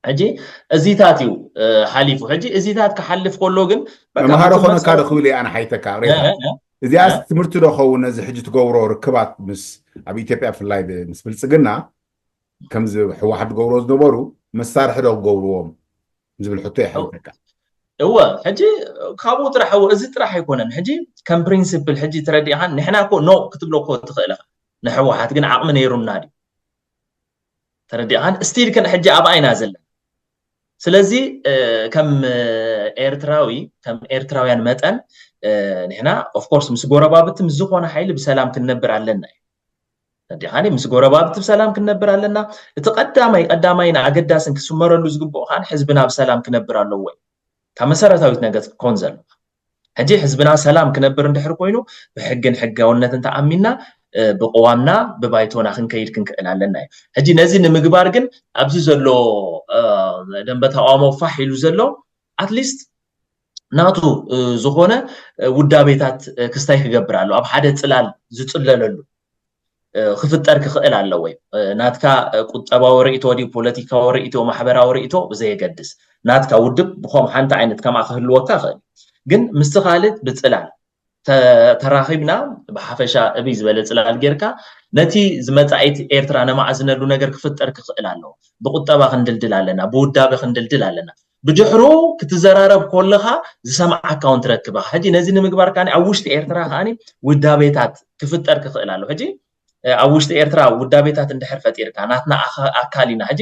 ሕጂ እዚታት እዩ ሓሊፉ። ሕጂ እዚታት ክሓልፍ ከሎ ግን መምሃሮ ኮነካ ዶ ክብል ኣነ ሓይተካ ሬታ እዚኣስ ትምህርቲ ዶ ኸውን ነዚ ሕጂ ትገብሮ ርክባት ምስ ኣብ ኢትዮጵያ ብፍላይ ምስ ብልፅግና ከምዚ ህወሓት ዝገብሮ ዝነበሩ መሳርሒ ዶ ክገብርዎም ዝብል ሕቶ ይሓይተካ። እወ ሕጂ ካብኡ ጥራሕ እወ እዚ ጥራሕ ኣይኮነን። ሕጂ ከም ፕሪንስፕል ሕጂ ተረዲእኻን ንሕና እኮ ኖ ክትብሎ እኮ ትኽእል ኢኻ። ንህወሓት ግን ዓቕሚ ነይሩና ድዩ? ተረዲእኻን ስቲል ከን ሕጂ ኣብኣ ኢና ዘለና። ስለዚ ከም ኤርትራዊ ከም ኤርትራውያን መጠን ንሕና ኦፍኮርስ ምስ ጎረባብቲ ምስ ዝኾነ ሓይሊ ብሰላም ክንነብር ኣለና እዩ። ተረዲእኻኒ ምስ ጎረባብቲ ብሰላም ክንነብር ኣለና። እቲ ቀዳማይ ቀዳማይን ኣገዳስን ክስመረሉ ዝግብኦ ከዓ ህዝብና ብሰላም ክነብር ኣለዎ እዩ። ካብ መሰረታዊት ነገር ክኮን ዘለዋ ሕጂ ህዝብና ሰላም ክነብር እንድሕር ኮይኑ ብሕግን ሕጋውነትን ተኣሚንና ብቅዋምና ብባይቶና ክንከይድ ክንክእል ኣለና እዩ። ሕጂ ነዚ ንምግባር ግን ኣብዚ ዘሎ ደንበ ተቃውሞ ፋሕ ኢሉ ዘሎ ኣትሊስት ናቱ ዝኾነ ውዳቤታት ክስታይ ክገብር ኣሎ ኣብ ሓደ ፅላል ዝፅለለሉ ክፍጠር ክኽእል ኣለዎ። ናትካ ቁጠባዊ ርእቶ ድዩ ፖለቲካዊ ርእቶ ማሕበራዊ ርእቶ ብዘየገድስ ናትካ ውድብ ብኸም ሓንቲ ዓይነት ከምኣ ክህልወካ ይኽእል። ግን ምስቲ ካልእ ብፅላል ተራኺብና ብሓፈሻ እብይ ዝበለ ፅላል ጌርካ ነቲ ዝመፃኢት ኤርትራ ነማዕዝነሉ ነገር ክፍጠር ክኽእል ኣለዎ። ብቁጠባ ክንድልድል ኣለና፣ ብውዳበ ክንድልድል ኣለና። ብድሕሩ ክትዘራረብ ኮለኻ ዝሰምዓካ እውን ትረክብ ኢኻ። ሕጂ ነዚ ንምግባር ከኣ ኣብ ውሽጢ ኤርትራ ከኣ ውዳቤታት ክፍጠር ክኽእል ኣሎ። ሕጂ ኣብ ውሽጢ ኤርትራ ውዳቤታት እንድሕር ፈጢርካ ናትና ኣካል ኢና። ሕጂ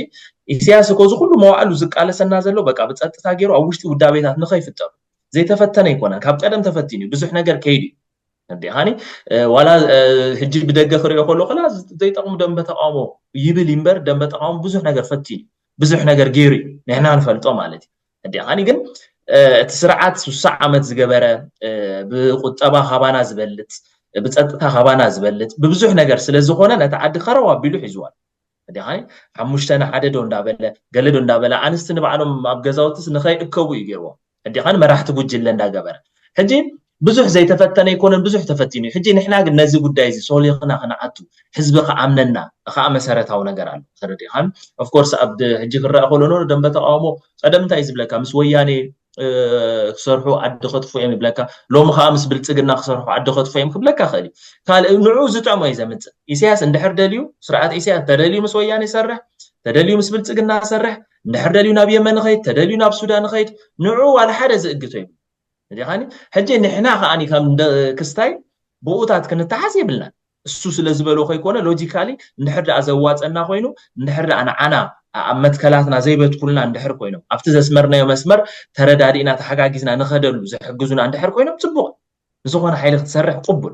ኢሳያስ እኮ እዚ ኩሉ መዋዕሉ ዝቃለሰና ዘሎ በቃ ብፀጥታ ገይሩ ኣብ ውሽጢ ውዳቤታት ንኸይፍጠሩ ዘይተፈተነ ኣይኮነን። ካብ ቀደም ተፈቲኑ ብዙሕ ነገር ከይዱ እዩ። እንዲኻኒ ዋላ ሕጂ ብደገ ክሪኦ ከሎ ከላ ዘይጠቕሙ ደንበ ተቃውሞ ይብል እምበር ደንበ ተቃውሞ ብዙሕ ነገር ፈቲኑ ብዙሕ ነገር ገይሩ እዩ ንሕና ንፈልጦ ማለት እዩ። እንዲኻኒ ግን እቲ ስርዓት ስሳ ዓመት ዝገበረ ብቁጠባ ካባና ዝበልፅ ብፀጥታ ካባና ዝበልፅ ብብዙሕ ነገር ስለ ዝኾነ ነቲ ዓዲ ከረው ኣቢሉ ሒዝዋል። እንዲኻኒ ሓሙሽተ ንሓደ ዶ እንዳበለ ገለ ዶ እንዳበለ ኣንስቲ ንባዕሎም ኣብ ገዛውትስ ንኸይእከቡ እዩ ገይርዎም። ሕጂ ኸን መራሕቲ ጉጅለ እንዳገበረ ሕጂ ብዙሕ ዘይተፈተነ ኣይኮነን፣ ብዙሕ ተፈቲኑ እዩ። ሕጂ ንሕና ግን ነዚ ጉዳይ እዚ ሶሊኽና ክንዓቱ ህዝቢ ክኣምነና ከዓ መሰረታዊ ነገር ኣሎ። ተረዲኻን ኦፍኮርስ ኣብ ሕጂ ክረአ ከሎ ኖ ደንበ ተቃውሞ ቀደም እንታይ ዝብለካ ምስ ወያኔ ክሰርሑ ዓዲ ከጥፉ እዮም ይብለካ። ሎሚ ከዓ ምስ ብልፅግና ክሰርሑ ዓዲ ከጥፉ እዮም ክብለካ ክእል እዩ። ካልእ ንዑ ዝጥዕሞ እዩ ዘምፅእ። ኢሳያስ እንድሕር ደልዩ ስርዓት ኢሳያስ ተደልዩ ምስ ወያኔ ይሰርሕ፣ ተደልዩ ምስ ብልፅግና ይሰርሕ፣ እንድሕር ደልዩ ናብ የመን ኸይድ፣ ተደልዩ ናብ ሱዳን ኸይድ፣ ንዑ ዋላ ሓደ ዝእግቶ ይብሉ። እዚኻኒ ሕጂ ንሕና ከኣኒ ከም ክስታይ ብኡታት ክንተሓዝ የብልናን። እሱ ስለ ዝበሎ ከይኮነ ሎጂካሊ እንድሕር ደኣ ዘዋፀና ኮይኑ እንድሕር ደኣ ንዓና ኣብ መትከላትና ዘይበትኩልና እንድሕር ኮይኖም ኣብቲ ዘስመርናዮ መስመር ተረዳዲእና ተሓጋጊዝና ንኸደሉ ዝሕግዙና እንድሕር ኮይኖም ፅቡቕ ብዝኾነ ሓይሊ ክትሰርሕ ቅቡል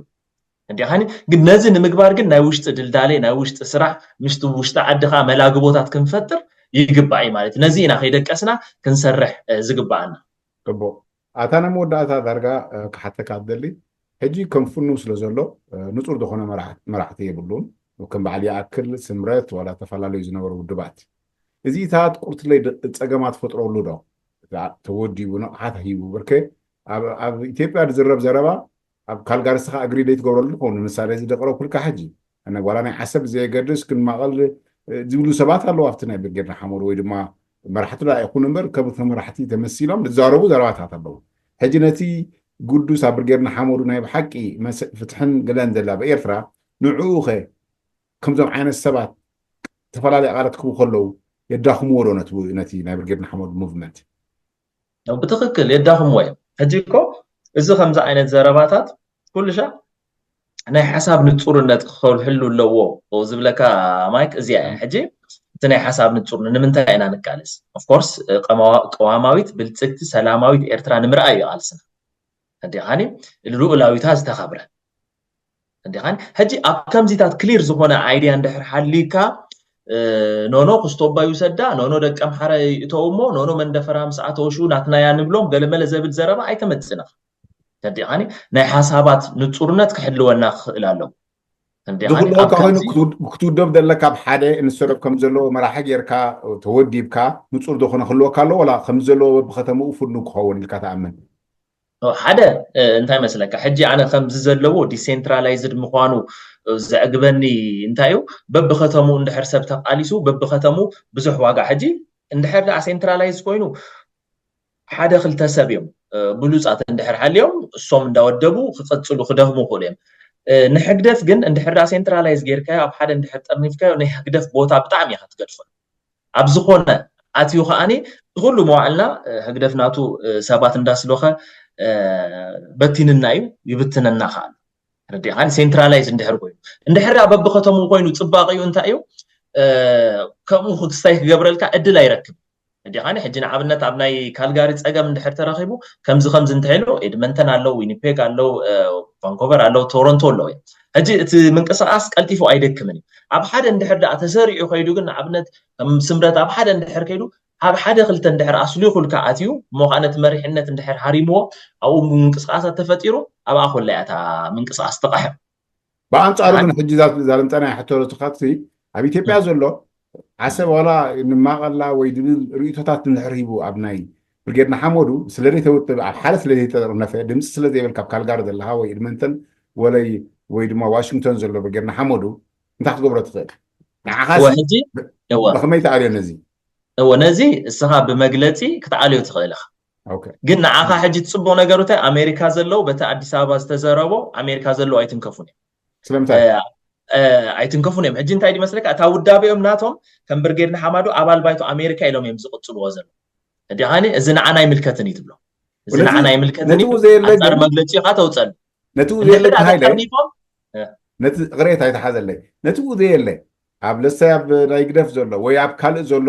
እንዲኻኒ ግን ነዚ ንምግባር ግን ናይ ውሽጢ ድልዳሌ ናይ ውሽጢ ስራሕ ምሽቲ ውሽጢ ዓድኻ መላግቦታት ክንፈጥር ይግባእ እዩ ማለት እዩ። ነዚ ኢና ከይደቀስና ክንሰርሕ ዝግባኣና። ጽቡቕ ኣታ ናይ መወዳእታ ዳርጋ ክሓተካ ዝደሊ ሕጂ ከም ፍኑ ስለ ዘሎ ንፁር ዝኾነ መራሕቲ የብሉን። ከም በዓል ይኣክል፣ ስምረት ዋላ ተፈላለዩ ዝነበሩ ውድባት፣ እዚታት ቁርትለይ ጸገማት ፈጥረሉ ዶ? ተወዲቡ ንቕሓት ሂቡ ብርከ ኣብ ኢትዮጵያ ዝዝረብ ዘረባ ኣብ ካልጋሪ ስኻ እግሪ ደይ ትገብረሉ ትኸውን። ንምሳሌ እዚ ደቅረብኩልካ ሕጂ፣ ኣነ ጓላ ናይ ዓሰብ ዘየገድስ ክንማቐል ዝብሉ ሰባት ኣለዉ ኣብቲ ናይ ብርጌድ ንሓመዱ ወይ ድማ መራሕቲ ዳ ይኹን እምበር ከም መራሕቲ ተመሲሎም ዝዛረቡ ዘረባታት ኣለዉ። ሕጂ ነቲ ግዱስ ኣብ ብርጌድ ንሓመዱ ናይ ብሓቂ ፍትሕን ገለን ዘላ ብኤርትራ ንዕኡ ኸ ከምዞም ዓይነት ሰባት ዝተፈላለዩ ቃላት ክቡ ከለዉ የዳኽምዎ ዶ ነቲ ናይ ብርጌድ ንሓመዱ ሙቭመንት? ብትኽክል የዳኽምዎ እዮም። ሕጂ እኮ እዚ ከምዚ ዓይነት ዘረባታት ኩሉ ሻዕ ናይ ሓሳብ ንፁርነት ክህሉ ኣለዎ ዝብለካ ማይክ እዚኣ እያ። ሕጂ እቲ ናይ ሓሳብ ንፁር ንምንታይ ኢና ንቃለስ? ኦፍኮርስ ቀዋማዊት ብልፅግቲ ሰላማዊት ኤርትራ ንምርኣይ እዩ ቃልስና። እንዲኻኒ ልኡላዊታ ዝተኸብረ እንዲኻኒ ሕጂ ኣብ ከምዚታት ክሊር ዝኾነ ኣይድያ እንድሕር ሓሊካ ኖኖ ክስቶባ ይውሰዳ፣ ኖኖ ደቂ ኣምሓራ ይእተው እሞ ኖኖ መንደፈራ ምስ ኣተወሹ ናትናያ ንብሎም ገለመለ ዘብል ዘረባ ኣይተመፅእና። ተዲኻኒ ናይ ሓሳባት ንፁርነት ክሕልወና ክኽእል ኣለዎ። ዝኽልወካ ኮይኑ ክትውደብ ዘለካ ኣብ ሓደ እንሰረብ ከም ዘለዎ መራሒ ጌርካ ተወዲብካ ንፁር ዝኾነ ክህልወካ ኣለዎ። ዋላ ከም ዘለዎ በብከተምኡ ፍኑ ክኸውን ኢልካ ትኣምን? ሓደ እንታይ መስለካ፣ ሕጂ ኣነ ከምዚ ዘለዎ ዲሴንትራላይዝድ ምዃኑ ዘዕግበኒ እንታይ እዩ፣ በብከተሙ እንድሕር ሰብ ተቃሊሱ በብከተሙ ብዙሕ ዋጋ። ሕጂ እንድሕር ደኣ ሴንትራላይዝ ኮይኑ ሓደ ክልተ ሰብ እዮም ብሉፃት እንድሕር ሓልዮም እሶም እንዳወደቡ ክቅፅሉ ክደኽሙ ይኽእሉ እዮም። ንሕግደፍ ግን እንድሕር ደኣ ሴንትራላይዝ ጌርካዮ ኣብ ሓደ እንድሕር ጠርኒፍካዮ ናይ ህግደፍ ቦታ ብጣዕሚ ኢኻ ትገድፎ። ኣብ ዝኾነ ኣትዩ ከዓኒ ኩሉ መዋዕልና ህግደፍ ናቱ ሰባት እንዳስሎኸ በቲንና እዩ ይብትነና ከዓሉ። ረዲኻኒ ሴንትራላይዝ እንድሕር ኮይኑ እንድሕር ደኣ በብከተሙ ኮይኑ ፅባቂኡ እንታይ እዩ ከምኡ ክስታይ ክገብረልካ እድል ኣይረክብ። ረዲኻኒ ሕጂ ንኣብነት ኣብ ናይ ካልጋሪ ፀገም እንድሕር ተረኺቡ ከምዚ ከምዚ እንተሄሉ ኤድመንተን ኣለዉ፣ ዊኒፔግ ኣለዉ፣ ቫንኮቨር ኣለዉ፣ ቶሮንቶ ኣለዉ እዮም። ሕጂ እቲ ምንቅስቃስ ቀልጢፉ ኣይደክምን እዩ። ኣብ ሓደ እንድሕር ደኣ ተሰሪዑ ከይዱ ግን ንኣብነት ከም ስምረት ኣብ ሓደ እንድሕር ከይዱ ኣብ ሓደ ክልተ እንድሕር ኣስሊኹልካ ኣትዩ እሞ ከዓ ነቲ መሪሕነት እንድሕር ሃሪምዎ ኣብኡ ምንቅስቃሳት ተፈጢሩ ኣብኣ ኮላ እያ እታ ምንቅስቃስ ትቐሕም። ብኣንፃሩ ግን ሕጂ ዛልምፀናይ ሕቶ ርትኻትሲ ኣብ ኢትዮጵያ ዘሎ ዓሰብ ዋላ ንማቐላ ወይ ድብል ርእቶታት እንድሕር ሂቡ ኣብ ናይ ብርጌድ ንሓመዱ ስለ ዘይተውጥብ ኣብ ሓደ ስለ ዘይተጠርነፈ ድምፂ ስለ ዘይብል ካብ ካልጋሪ ዘለካ ወይ ኤድመንተን ወለይ ወይ ድማ ዋሽንግቶን ዘሎ ብርጌድ ንሓመዱ እንታይ ክትገብሮ ትኽእል? ንዓኻ ሕጂ ብኸመይ ትኣልዮ ነዚ? እወ ነዚ እስኻ ብመግለፂ ክትኣልዮ ትኽእል ኢኻ። ግን ንዓኻ ሕጂ ትፅቡቕ ነገሩ እንታይ ኣሜሪካ ዘለዉ በቲ ኣዲስ ኣበባ ዝተዘረቦ ኣሜሪካ ዘለዉ ኣይትንከፉን እዮም። ስለምንታይ? ኣይትንከፉን እዮም። ሕጂ እንታይ ድመስለካ እታ ውዳቤኦም ናቶም ከም ብርጌድ ንሓማዱ ኣባል ባይቶ ኣሜሪካ ኢሎም እዮም ዝቕፅልዎ ዘለዉ። ሕጂ ኸኒ እዚ ንዓና ኣይምልከትን እዩ ትብሎ። እዚ ንዓና ኣይምልከትን እዩ። ኣንፃር መግለፂ ኢኻ ተውፀሉ። ነቲ ዘየለ ተሓይለ ነቲ ቅሬታ ኣይተሓዘለይ ነቲ ዘየለ ኣብ ለሳይ ኣብ ናይ ግደፍ ዘሎ ወይ ኣብ ካልእ ዘሎ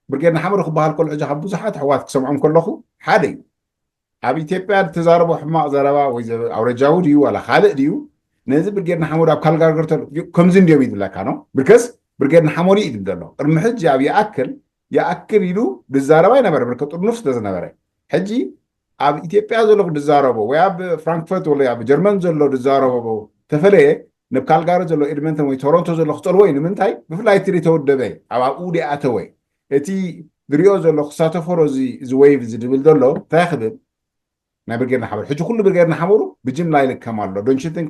ብርጌድ ንሓመዱ ክበሃል ከሎ ሕጂ ካብ ብዙሓት ኣሕዋት ክሰምዖም ከለኹ ሓደ እዩ። ኣብ ኢትዮጵያ እተዛረቦ ሕማቕ ዘረባ ወይ ኣውረጃዊ ድዩ ዋላ ካልእ ድዩ ነዚ ብርጌድ ንሓመዱ ኣብ ካልጋሪ ገርተሉ ከምዚ እንድዮም እዩ ዝብለካ ነው። ብርከስ ብርጌድ ንሓመዱ እዩ ዝብል ዘሎ ቅድሚ ሕጂ ኣብ ይኣክል ይኣክል ኢሉ ዝዛረብ ኣይነበረ ብርከ ጥርኑፍ ስለ ዝነበረ ሕጂ ኣብ ኢትዮጵያ ዘሎ ዝዛረቦ ወይ ኣብ ፍራንክፈርት ወይ ኣብ ጀርመን ዘሎ ዝዛረቦ ተፈለየ ንብ ካልጋሪ ዘሎ ኤድመንተን ወይ ቶሮንቶ ዘሎ ክፀልዎ እዩ። ንምንታይ ብፍላይ እቲ ዘይተወደበ ኣብ ኣብኡ ደኣተወ እቲ ዝሪኦ ዘሎ ክሳተፎ ዶ እዚ ወይቭ እዚ ድብል ዘሎ እንታይ ክብል ናይ ብርጌድ ንሓመዱ ሕጂ ኩሉ ብርጌድ ንሓመዱ ብጅምላ ይልከም ኣሎ። ዶንሽትን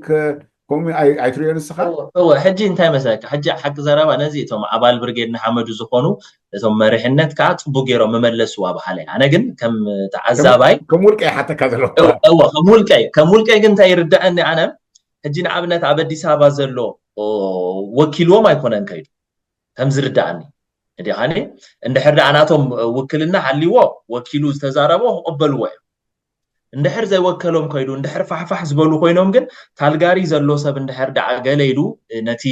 ከምኡ ኣይትሪኦ ንስኻ? እወ ሕጂ እንታይ መሰለካ ሕጂ ሓቂ ዘረባ ነዚ እቶም ኣባል ብርጌድ ንሓመዱ ዝኾኑ እቶም መሪሕነት ከዓ ፅቡቅ ገይሮም መመለስዋ በሃለ። ኣነ ግን ከም ተዓዛባይ ከም ውልቀ ይሓተካ ዘሎ እወ ከም ውልቀይ ከም ውልቀይ ግን እንታይ ይርዳእኒ ኣነ ሕጂ ንኣብነት ኣብ ኣዲስ ኣበባ ዘሎ ወኪልዎም ኣይኮነን ከይዱ ከም ዝርዳእኒ። እዲኻኒ እንድሕር ደኣ ናቶም ውክልና ሃልይዎ ወኪሉ ዝተዛረቦ ክቕበልዎ እዮም። እንድሕር ዘይወከሎም ከይዱ እንድሕር ፋሕፋሕ ዝበሉ ኮይኖም ግን ካልጋሪ ዘሎ ሰብ እንድሕር ደኣ ገለ ኢሉ ነቲ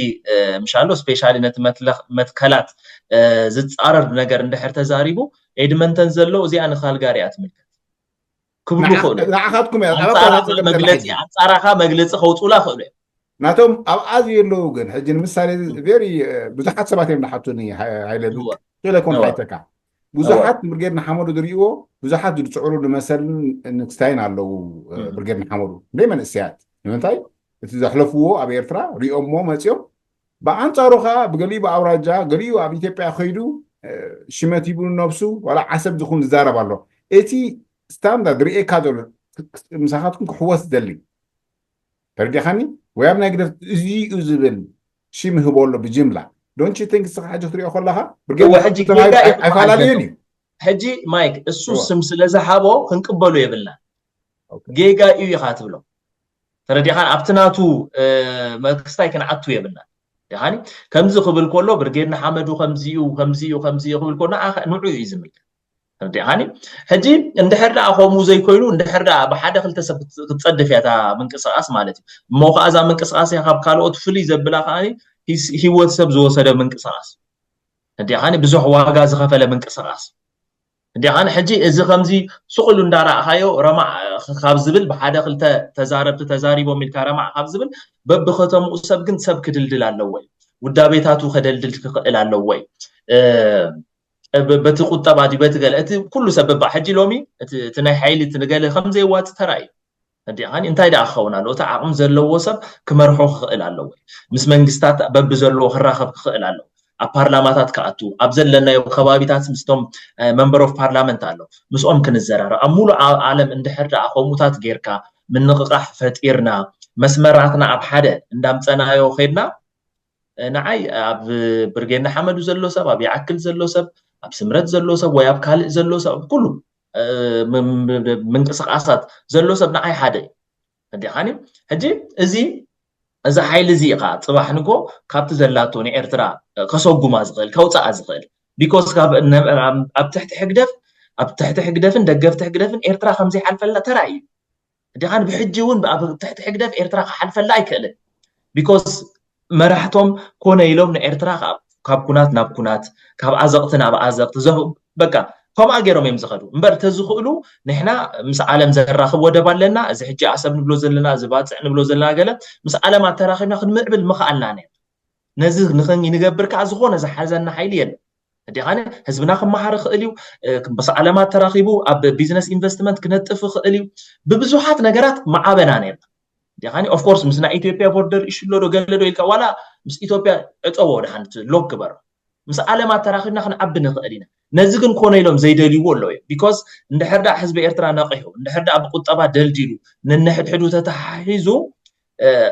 ምሻሎ ስፔሻሊ ነቲ መትከላት ዝፃረር ነገር እንድሕር ተዛሪቡ ኤድመንተን ዘሎ እዚኣ ንካልጋሪ እያ ትምልከት ክብሉ ይኽእሉ። ንዓኻትኩም እያ መግለፂ ኣንፃራኻ መግለፂ ከውፅኡላ ይኽእሉ እዮም። ናቶም ኣብኣ ዘየለዉ ግን ሕጂ ንምሳሌ ቬሪ ብዙሓት ሰባት እዮም ዝሓቱኒ ሃይለ ክኢለ ኮን ሓይተካ ብዙሓት ብርጌድ ንሓመዱ ዝርእይዎ፣ ብዙሓት ዝፅዕሩ ንመሰልን ንክስታይን ኣለዉ። ብርጌድ ንሓመዱ ደይ መንእሰያት ንምንታይ እቲ ዘሕለፍዎ ኣብ ኤርትራ ሪኦሞ መፂኦም። ብኣንፃሩ ከዓ ብገሊኡ ብኣውራጃ ገሊኡ ኣብ ኢትዮጵያ ከይዱ ሽመት ሂቡ ነብሱ ዋላ ዓሰብ ዝኹን ዝዛረብ ኣሎ። እቲ ስታንዳርድ ርእየካ ዘሎ ምሳኻትኩም ክሕወስ ዝደሊ ተረዲኻኒ? ወይ ኣብ ናይ ግደፍ እዚ እዩ ዝብል ሽም ይህቦ ኣሎ ብጅምላ። ዶንት ዩ ቲንክ ንስኻ ሕጂ ክትሪኦ ከለኻ ብርጌድ ኣይፈላለየን እዩ። ሕጂ ማይክ እሱ ስም ስለ ዝሃቦ ክንቅበሉ የብልና። ጌጋ እዩ ኢኻ ትብሎ ተረዲኻን ኣብቲ ናቱ መክስታይ ክንዓቱ የብልና። ዲኻኒ ከምዚ ክብል ከሎ ብርጌድ ንሓመዱ ከምዚዩ ከምዚዩ ከምዚዩ ክብል ከሎ ንዑ እዩ ዝምልከት። ተረዲኻኒ ሕጂ እንድሕር ደኣ ከምኡ ዘይኮይኑ እንድሕር ደኣ ብሓደ ክልተ ሰብ ክትፀድፍ እያ እታ ምንቅስቃስ ማለት እዩ። እሞ ከዓ እዛ ምንቅስቃስ እያ ካብ ካልኦት ፍልይ ዘብላ ከዓ ህይወት ሰብ ዝወሰደ ምንቅስቃስ ተረዲኻኒ ብዙሕ ዋጋ ዝኸፈለ ምንቅስቃስ ተረዲኻኒ ሕጂ እዚ ከምዚ ስቕ ኢሉ እንዳረኣኻዮ ረማዕ ካብ ዝብል ብሓደ ክልተ ተዛረብቲ ተዛሪቦም ኢልካ ረማዕ ካብ ዝብል በብከተምኡ ሰብ ግን ሰብ ክድልድል ኣለዎ እዩ። ውዳቤታቱ ከደልድል ክኽእል ኣለዎ እዩ። በቲ ቁጠባ ድዩ በቲ ገለ እቲ ኩሉ ሰብ በባ ሕጂ ሎሚ እቲ ናይ ሓይሊ እቲ ንገለ ከምዘየዋፅ ተራእዩ እንዲኻኒ እንታይ ደኣ ክኸውን ኣለዎ እቲ ዓቕሚ ዘለዎ ሰብ ክመርሖ ክኽእል ኣለዎ ምስ መንግስታት በቢ ዘለዎ ክራኸብ ክኽእል ኣለዎ ኣብ ፓርላማታት ክኣቱ ኣብ ዘለናዮ ከባቢታት ምስቶም መንበር ኦፍ ፓርላመንት ኣሎ ምስኦም ክንዘራረብ ኣብ ሙሉእ ዓለም እንድሕር ደኣ ከምኡታት ጌርካ ምንቕቓሕ ፈጢርና መስመራትና ኣብ ሓደ እንዳምፀናዮ ኸድና ንዓይ ኣብ ብርጌድ ንሓመዱ ዘሎ ሰብ ኣብ ይዓክል ዘሎ ሰብ ኣብ ስምረት ዘሎ ሰብ ወይ ኣብ ካልእ ዘሎ ሰብ ኣብ ኩሉ ምንቅስቃሳት ዘሎ ሰብ ንዓይ ሓደ እዩ እንዲኻኒ ሕጂ እዚ እዚ ሓይሊ እዚ ከዓ ፅባሕ ንጎ ካብቲ ዘላቶ ንኤርትራ ከሰጉማ ዝኽእል ከውፅኣ ዝኽእል ቢኮስ ኣብ ትሕቲ ሕግደፍ ኣብ ትሕቲ ሕግደፍን ደገፍቲ ሕግደፍን ኤርትራ ከምዘይሓልፈላ ተራእዩ እንዲኻን ብሕጂ እውን ኣብ ትሕቲ ሕግደፍ ኤርትራ ክሓልፈላ ኣይክእልን ቢኮስ መራሕቶም ኮነ ኢሎም ንኤርትራ ካብ ኩናት ናብ ኩናት ካብ ኣዘቕቲ ናብ ኣዘቕቲ በቃ ከምኣ ገይሮም እዮም ዝኸዱ እምበር ተዝኽእሉ ንሕና ምስ ዓለም ዘራኽብ ወደብ ኣለና እዚ ሕጂ ኣሰብ ንብሎ ዘለና እዚ ባፅዕ ንብሎ ዘለና ገለ ምስ ዓለም ኣተራኺብና ክንምዕብል ምኽኣልና ነር ነዚ ንኽንገብር ከዓ ዝኾነ ዝሓዘና ሓይሊ የለን እንዲኻኒ ህዝብና ክመሃር ይኽእል እዩ ምስ ዓለም ኣተራኺቡ ኣብ ቢዝነስ ኢንቨስትመንት ክነጥፍ ይኽእል እዩ ብብዙሓት ነገራት መዓበና ነርና እንዲኻኒ ኦፍኮርስ ምስ ናይ ኢትዮጵያ ቦርደር ኢሹ ሎ ዶ ገለ ዶ ኢልካ ዋላ ምስ ኢትዮጵያ ዕፀዎ ድሓን ሎክ ግበሮ ምስ ዓለም ኣተራኺብና ክንዓቢ ንኽእል ኢና ነዚ ግን ኮነ ኢሎም ዘይደልይዎ ኣለዉ እዮም ቢኮዝ እንድሕር ደኣ ህዝቢ ኤርትራ ነቒሑ እንድሕር ደኣ ብቁጠባ ደልዲሉ ነንሕድሕዱ ተተሓሒዙ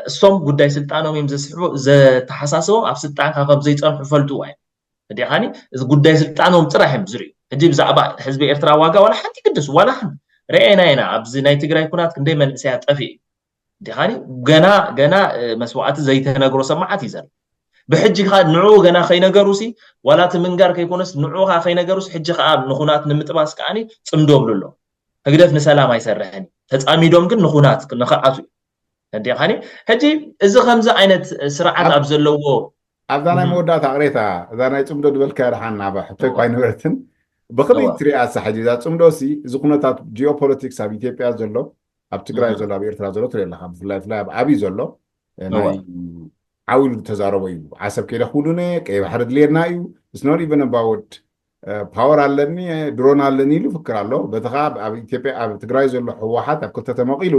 እሶም ጉዳይ ስልጣኖም እዮም ዘስሕቡ ዘተሓሳስቦም ኣብ ስልጣንካ ከም ዘይፀንሑ ፈልጥዋ እዮም እንዲኻኒ እዚ ጉዳይ ስልጣኖም ጥራሕ እዮም ዝርእዩ ሕጂ ብዛዕባ ህዝቢ ኤርትራ ዋጋ ዋላ ሓንቲ ግድስ ዋላ ሓንቲ ርኤና ኢና ኣብዚ ናይ ትግራይ ኩናት ክንደይ መንእሰያ ጠፊ እዩ እንዲኻኒ ገና ገና መስዋዕቲ ዘይተነግሮ ሰማዓት እዩ ዘሎ ብሕጂ ከዓ ንዑ ገና ከይነገሩ ሲ ዋላ እቲ ምንጋር ከይኮነስ ንዑ ከዓ ከይነገሩስ ሕጂ ከዓ ንኹናት ንምጥባስ ከዓኒ ፅምዶ ብሉ ኣሎ ህግደፍ ንሰላም ኣይሰርሕን እዩ ተፃሚዶም ግን ንኹናት ንኽዓቱ እዩ እንዲኻኒ ሕጂ እዚ ከምዚ ዓይነት ስርዓት ኣብ ዘለዎ ኣብዛ ናይ መወዳእታ ቅሬታ እዛ ናይ ፅምዶ ዝበልካ ድሓን ናብ ሕቶ እኳ ኣይነበረትን ብኸመይ ትሪኣ እሳ ሕጂ እዛ ፅምዶ ሲ እዚ ኩነታት ጂኦፖለቲክስ ኣብ ኢትዮጵያ ዘሎ ኣብ ትግራይ ዘሎ ኣብ ኤርትራ ዘሎ ትሪኢ ኣለካ ብፍላይ ፍላይ ኣብ ኣብይ ዘሎ ናይ ዓው ኢሉ ዝተዛረቦ እዩ ዓሰብ ከይደ ክውሉነ ቀይ ባሕሪ ድልየና እዩ it's not even about power ኣለኒ ድሮን ኣለኒ ኢሉ ይፍክር ኣሎ በቲ ከዓ ኣብ ኢትዮጵያ ኣብ ትግራይ ዘሎ ህወሓት ኣብ ክልተ ተመቂሉ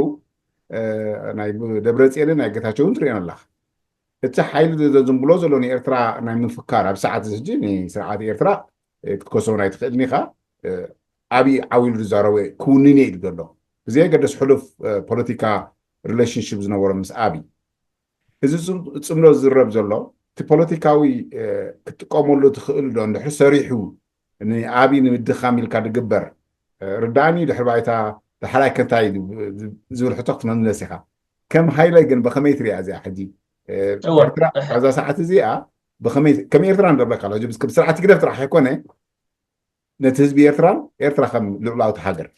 ናይ ደብረፅየንን ናይ ጌታቸውን ትሪኦን ኣለካ እቲ ሓይሊ ዝብሎ ዘሎ ንኤርትራ ናይ ምፍካር ኣብ ሰዓት እዚ ሕጂ ንስርዓት ኤርትራ ክትከሰውን ኣይትኽእልን ኢኻ ኣብይ ዓው ኢሉ ዝዛረቦ ክውንን እየ ኢሉ ዘሎ ብዘየገደስ ሕሉፍ ፖለቲካ ሪሌሽንሽፕ ዝነበሮ ምስ ኣብይ እዚ ፅምዶ ዝዝረብ ዘሎ እቲ ፖለቲካዊ ክትጥቀመሉ ትኽእል ዶ እንድሕር ሰሪሑ ንኣብይ ንምድኻም ኢልካ ዝግበር ርዳእኒ ድሕሪ ባይታ ዳሕራይ ከንታይ ዝብል ሕቶ ክትመልስ ኢኻ ከም ሃይለ ግን ብኸመይ ትሪኣ እዚኣ ሕጂ ኣብዛ ሰዓት እዚኣ ብኸመይ ከም ኤርትራ ንረብለካ ኣሎ ስርዓት ግደፍ ጥራሕ ኣይኮነ ነቲ ህዝቢ ኤርትራን ኤርትራ ከም ልዑላዊት ሃገር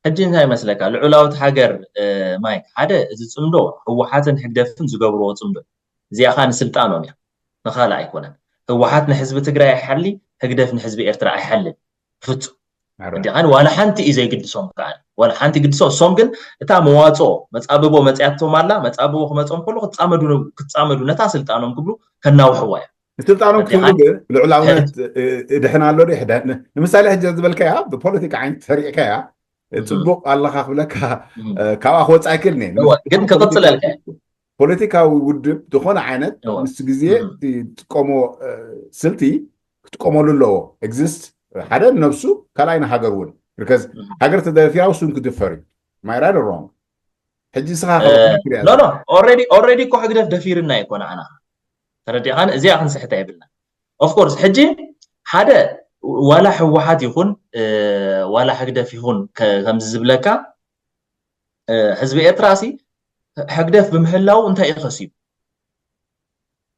ሕጂ እንታይ ይመስለካ ልዑላዊት ሃገር ማይክ ሓደ እዚ ፅምዶ ህወሓትን ህግደፍን ዝገብርዎ ፅምዶ እዚኣ ከዓ ንስልጣኖም እያ ንካልእ ኣይኮነን ህወሓት ንህዝቢ ትግራይ ኣይሓሊ ህግደፍ ንህዝቢ ኤርትራ ኣይሓልን ፍፁም እንዲኻን ዋላ ሓንቲ እዩ ዘይግድሶም ከዓ ዋላ ሓንቲ ግድሶ እሶም ግን እታ መዋፅኦ መፃብቦ መፅያቶም ኣላ መፃብቦ ክመፆም ከሎ ክትፃመዱ ክትፃመዱ ነታ ስልጣኖም ክብሉ ከናውሕዋ እዮም ንስልጣኖም ክብሉ ግን ልዑላውነት ድሕን ኣሎ ዶ ይሕደን? ንምሳሌ ሕጂ ዝበልካያ ብፖለቲካ ዓይነት ተሪእካያ ጽቡቕ ኣለኻ ክብለካ፣ ካብኣ ክወፅእ ኣይክእልን እየ። ግን ክቕፅለልካ ፖለቲካዊ ውድብ ዝኾነ ዓይነት ምስ ግዜ ትጥቀሞ ስልቲ ክጥቀመሉ ኣለዎ። ኤግዚስት ሓደ ንነብሱ፣ ካልኣይ ንሃገር እውን። ርከዝ ሃገር ተደፊራ ውሱን ክድፈር እዩ። ማይራድ ሮንግ ሕጂ ስኻ ኖ ኦሬዲ እኮ ህግደፍ ደፊርና ይኮነ ኣና ተረዲኻን እዚኣ ክንስሕታ የብልና። ኦፍኮርስ ሕጂ ሓደ ዋላ ህወሓት ይኹን ዋላ ህግደፍ ይኹን ከምዚ ዝብለካ ህዝቢ ኤርትራ ሲ ህግደፍ ብምህላው እንታይ እዩ ከሲቡ?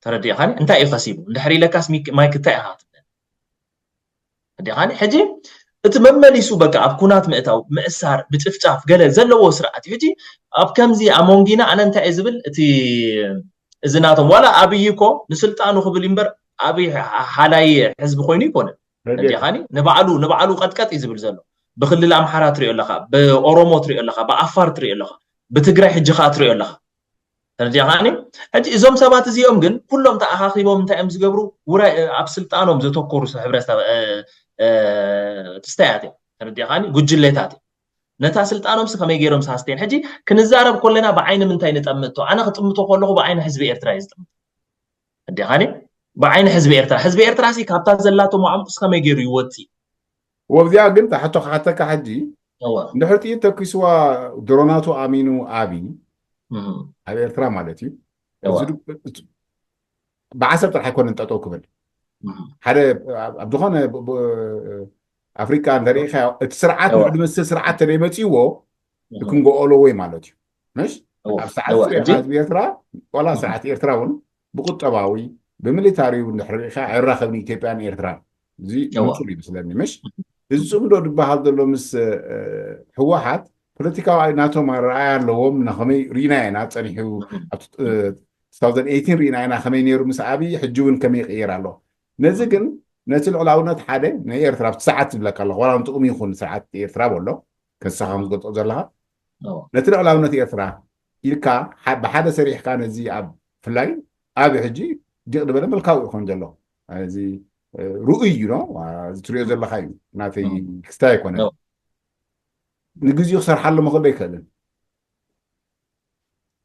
ተረዲኻኒ? እንታይ እዩ ከሲቡ? እንድሕር ኢለካስ ማይክ እንታይ ኢኻ ክትብለኒ? ተረዲኻኒ? ሕጂ እቲ መመሊሱ በቃ ኣብ ኩናት ምእታው፣ ምእሳር፣ ምጭፍጫፍ ገለ ዘለዎ ስርዓት እዩ። ሕጂ ኣብ ከምዚ ኣሞንጊና ኣነ እንታይ እየ ዝብል እቲ እዚ ናቶም ዋላ ኣብይ እኮ ንስልጣኑ ክብል እምበር ኣብይ ሓላይ ህዝቢ ኮይኑ ይኮነ እንዲኻኒ ንባዕሉ ንባዕሉ ቀጥቀጥ እዩ ዝብል ዘሎ። ብክልል ኣምሓራ ትሪኦ ኣለካ፣ ብኦሮሞ ትሪኦ ኣለካ፣ ብኣፋር ትሪኦ ኣለካ፣ ብትግራይ ሕጂ ከዓ ትሪኦ ኣለካ። ተረዲኻኒ? ሕጂ እዞም ሰባት እዚኦም ግን ኩሎም ተኣኻኺቦም እንታይ እዮም ዝገብሩ? ውራይ ኣብ ስልጣኖም ዘተኮሩ ህብረተሰብ ክስተያት እዮም። ተረዲኻኒ? ጉጅሌታት እዮም። ነታ ስልጣኖምሲ ከመይ ገይሮም ሳስቴን? ሕጂ ክንዛረብ ከለና ብዓይኒ ምንታይ ንጠምቶ? ኣነ ክጥምቶ ከለኹ ብዓይኒ ህዝቢ ኤርትራ እዩ ዝጥምቶ። እንዲኻኒ ብዓይኒ ህዝቢ ኤርትራ ህዝቢ ኤርትራ ሲ ካብታ ዘላቶ መዓሙቕ ከመይ ገይሩ ይወፅእ? ወብዚኣ ግን ታሕቶ ክሓተካ ሕጂ እንድሕር ጥይት ተኪስዋ ድሮናቱ ኣሚኑ ኣብይ ኣብ ኤርትራ ማለት እዩ። ብዓሰብ ጥራሕ ኣይኮነን ጠጠው ክብል ሓደ ኣብ ዝኾነ ኣፍሪቃ እንተሪኢካ እቲ ስርዓት ንዕድመስል ስርዓት ተደይመፅዎ ክንጎኦሎ ወይ ማለት እዩ። ምሽ ኣብ ሰዓት ህዝቢ ኤርትራ ዋላ ስርዓት ኤርትራ እውን ብቁጠባዊ ብምሊታሪ እውን ድሕሪ ሪኢካ ኣይራኸብን ኢትዮጵያን ኤርትራን። እዚ ንጹር ይመስለኒ። ምሽ እዚ ጽምዶ ዝበሃል ዘሎ ምስ ህወሓት ፖለቲካዊ ናቶም ኣረኣያ ኣለዎም። ናኸመይ ርኢና ኢና ጸኒሑ ኣብ two thousand eighteen ርኢና ኢና ከመይ ነይሩ ምስ ኣብይ ሕጂ እውን ከመይ ይቕየር ኣሎ። ነዚ ግን ነቲ ልዕላውነት ሓደ ናይ ኤርትራ ኣብቲ ሰዓት ዝብለካ ኣለኹ ዋላ ንጥቕሚ ይኹን ስርዓት ኤርትራ በሎ ከሳኻ ክትገልጾ ዘለኻ ነቲ ልዕላውነት ኤርትራ ኢልካ ብሓደ ሰሪሕካ ነዚ ኣብ ፍላይ ኣብ ሕጂ ዲቕ ዝበለ ምልካው ይኾን ዘሎ እዚ ርኡይ እዩ ነው እዚ ትሪኦ ዘለካ እዩ ናተይ ክስታይ ኣይኮነ ንግዚኡ ክሰርሓሉ ምኽእል ኣይክእልን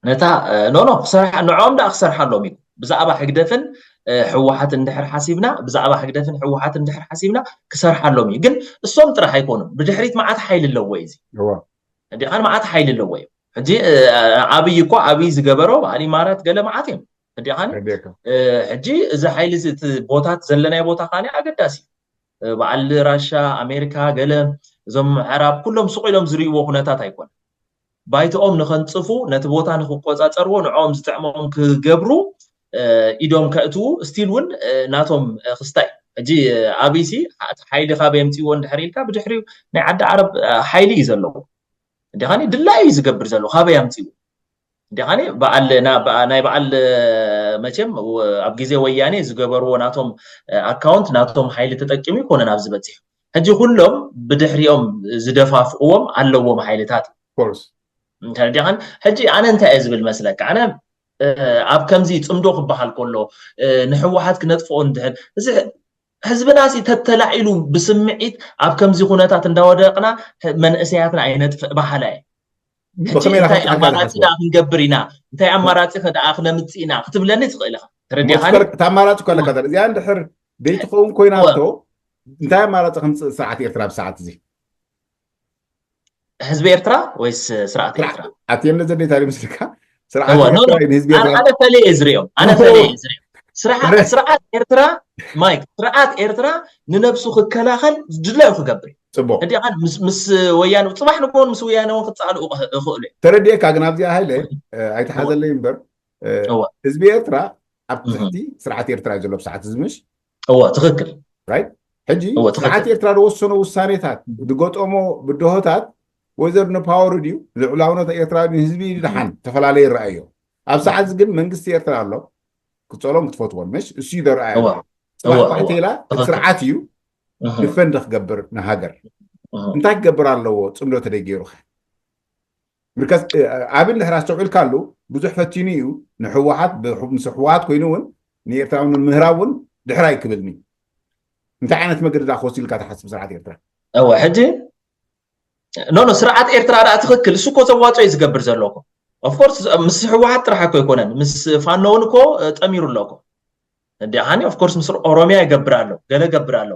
ነታ ኖኖ ንዖም ደኣ ክሰርሓሎም እዩ ብዛዕባ ህግደፍን ህወሓት እንድሕር ሓሲብና ብዛዕባ ህግደፍን ህወሓት እንድሕር ሓሲብና ክሰርሓሎም እዩ ግን እሶም ጥራሕ ኣይኮኑን ብድሕሪት መዓት ሓይሊ ኣለዎ እዩ እዚ እንዲኻን መዓት ሓይሊ ኣለዎ እዩ ሕጂ ኣብይ እኮ ኣብይ ዝገበሮ በዓል ኢማራት ገለ መዓት እዮም እንዲኻን ሕጂ እዚ ሓይሊ እቲ ቦታት ዘለናይ ቦታ ካኒ ኣገዳሲ በዓል ራሻ ኣሜሪካ ገለ እዞም ምዕራብ ኩሎም ስቕ ኢሎም ዝርእይዎ ኩነታት ኣይኮነ ባይትኦም ንኸንፅፉ ነቲ ቦታ ንክቆፃፀርዎ ንዕኦም ዝጥዕሞም ክገብሩ ኢዶም ከእትዉ ስቲል እውን ናቶም ክስታይ ሕጂ ኣብይሲ ሓይሊ ካበይ የምፅእዎ እንድሕር ኢልካ ብድሕሪኡ ናይ ዓዲ ዓረብ ሓይሊ እዩ ዘለዎ እንዲኻኒ ድላይ እዩ ዝገብር ዘሎ ካበይ ኣምፅእዎ እንዲኻኒ በዓል ናይ በዓል መቸም ኣብ ግዜ ወያኔ ዝገበርዎ ናቶም ኣካውንት ናቶም ሓይሊ ተጠቂሙ ይኮነ ናብ ዝበፅሑ ሕጂ ኩሎም ብድሕሪኦም ዝደፋፍእዎም ኣለዎም ሓይልታት ተረዲኻን ሕጂ ኣነ እንታይ እየ ዝብል መስለካ ኣነ ኣብ ከምዚ ፅምዶ ክበሃል ከሎ ንሕወሓት ክነጥፍኦ እንድሕር እዚ ህዝብና ሲ ተተላዒሉ ብስምዒት ኣብ ከምዚ ኩነታት እንዳወደቕና መንእሰያትና ኣይነጥፍእ በሃላ እየ እንታይ ኣማራፂ ደኣ ክንገብር ኢና እንታይ ኣማራፂ ከ ደኣ ክነምፅእ ኢና ክትብለኒ ትኽእል ኢኻ ተረዲኻኒ እቲ ኣማራፂ እኮ ኣለካ እዚኣ እንድሕር ደይትኸውን ኮይናቶ እንታይ ኣማራፂ ከምፅእ ስርዓት ኤርትራ ብሰዓት እዚ ህዝቢ ኤርትራ ወይስ ስርዓት ኤርትራ ኣትየለ ዘደይ ታዲዩ ምስልካ ስርዓት ኤርትራ ንህዝቢ ኤርትራ ኣነ ፈለየ ዝሪኦም ኣነ ፈለየ ዝሪኦም ስርዓት ኤርትራ ማይክ ስርዓት ኤርትራ ንነብሱ ክከላኸል ዝድለዩ ክገብር ፅቡቅ ምስ ወያነ ፅባሕ ንግሆን ምስ ወያነ እውን ክፃልኡ ይኽእሉ እዮም ተረዲእካ ግን ኣብዚኣ ሃይለ ኣይተሓዘለይ እምበር ህዝቢ ኤርትራ ኣብ ትሕቲ ስርዓት ኤርትራ እዩ ዘሎ ብሰዓት እዚ ምሽ እዎ ትኽክል ሕጂ ስርዓት ኤርትራ ዝወሰኖ ውሳኔታት ዝገጠሞ ብድሆታት ወይዘር ንፓወር ድዩ ልዑላውነት ኤርትራ ህዝቢ ድሓን ተፈላለየ ይረኣዮ ኣብ ሰዓት ግን መንግስቲ ኤርትራ ኣሎ ክፀሎም ክትፈትዎን ምሽ እሱ እዩ ዘረኣዮ ፅባሕ ኳሕቴላ ስርዓት እዩ ድፈንድ ክገብር ንሃገር እንታይ ክገብር ኣለዎ ፅምዶ ተደይ ገይሩኸ ምርከስ ኣብ እንድሕር ኣስተውዒልካሉ ብዙሕ ፈቲኑ እዩ ንሕወሓት ምስ ሕወሓት ኮይኑ እውን ንኤርትራውን ምህራብ እውን ድሕራይ ክብልኒ እንታይ ዓይነት መገዲ ዳ ክወስድ ኢልካ ትሓስብ ስርዓት ኤርትራ? እወ ሕጂ ኖ ኖ ስርዓት ኤርትራ ዳ ትኽክል እሱ እኮ ዘዋፅኦ እዩ ዝገብር ዘሎ እኮ። ኦፍኮርስ ምስ ህወሓት ጥራሕ እኮ ኣይኮነን፣ ምስ ፋኖ እውን እኮ ጠሚሩ ኣሎ እኮ። እንዲሓኒ ኦፍኮርስ ምስ ኦሮሚያ ይገብር ኣሎ፣ ገለ ይገብር ኣሎ።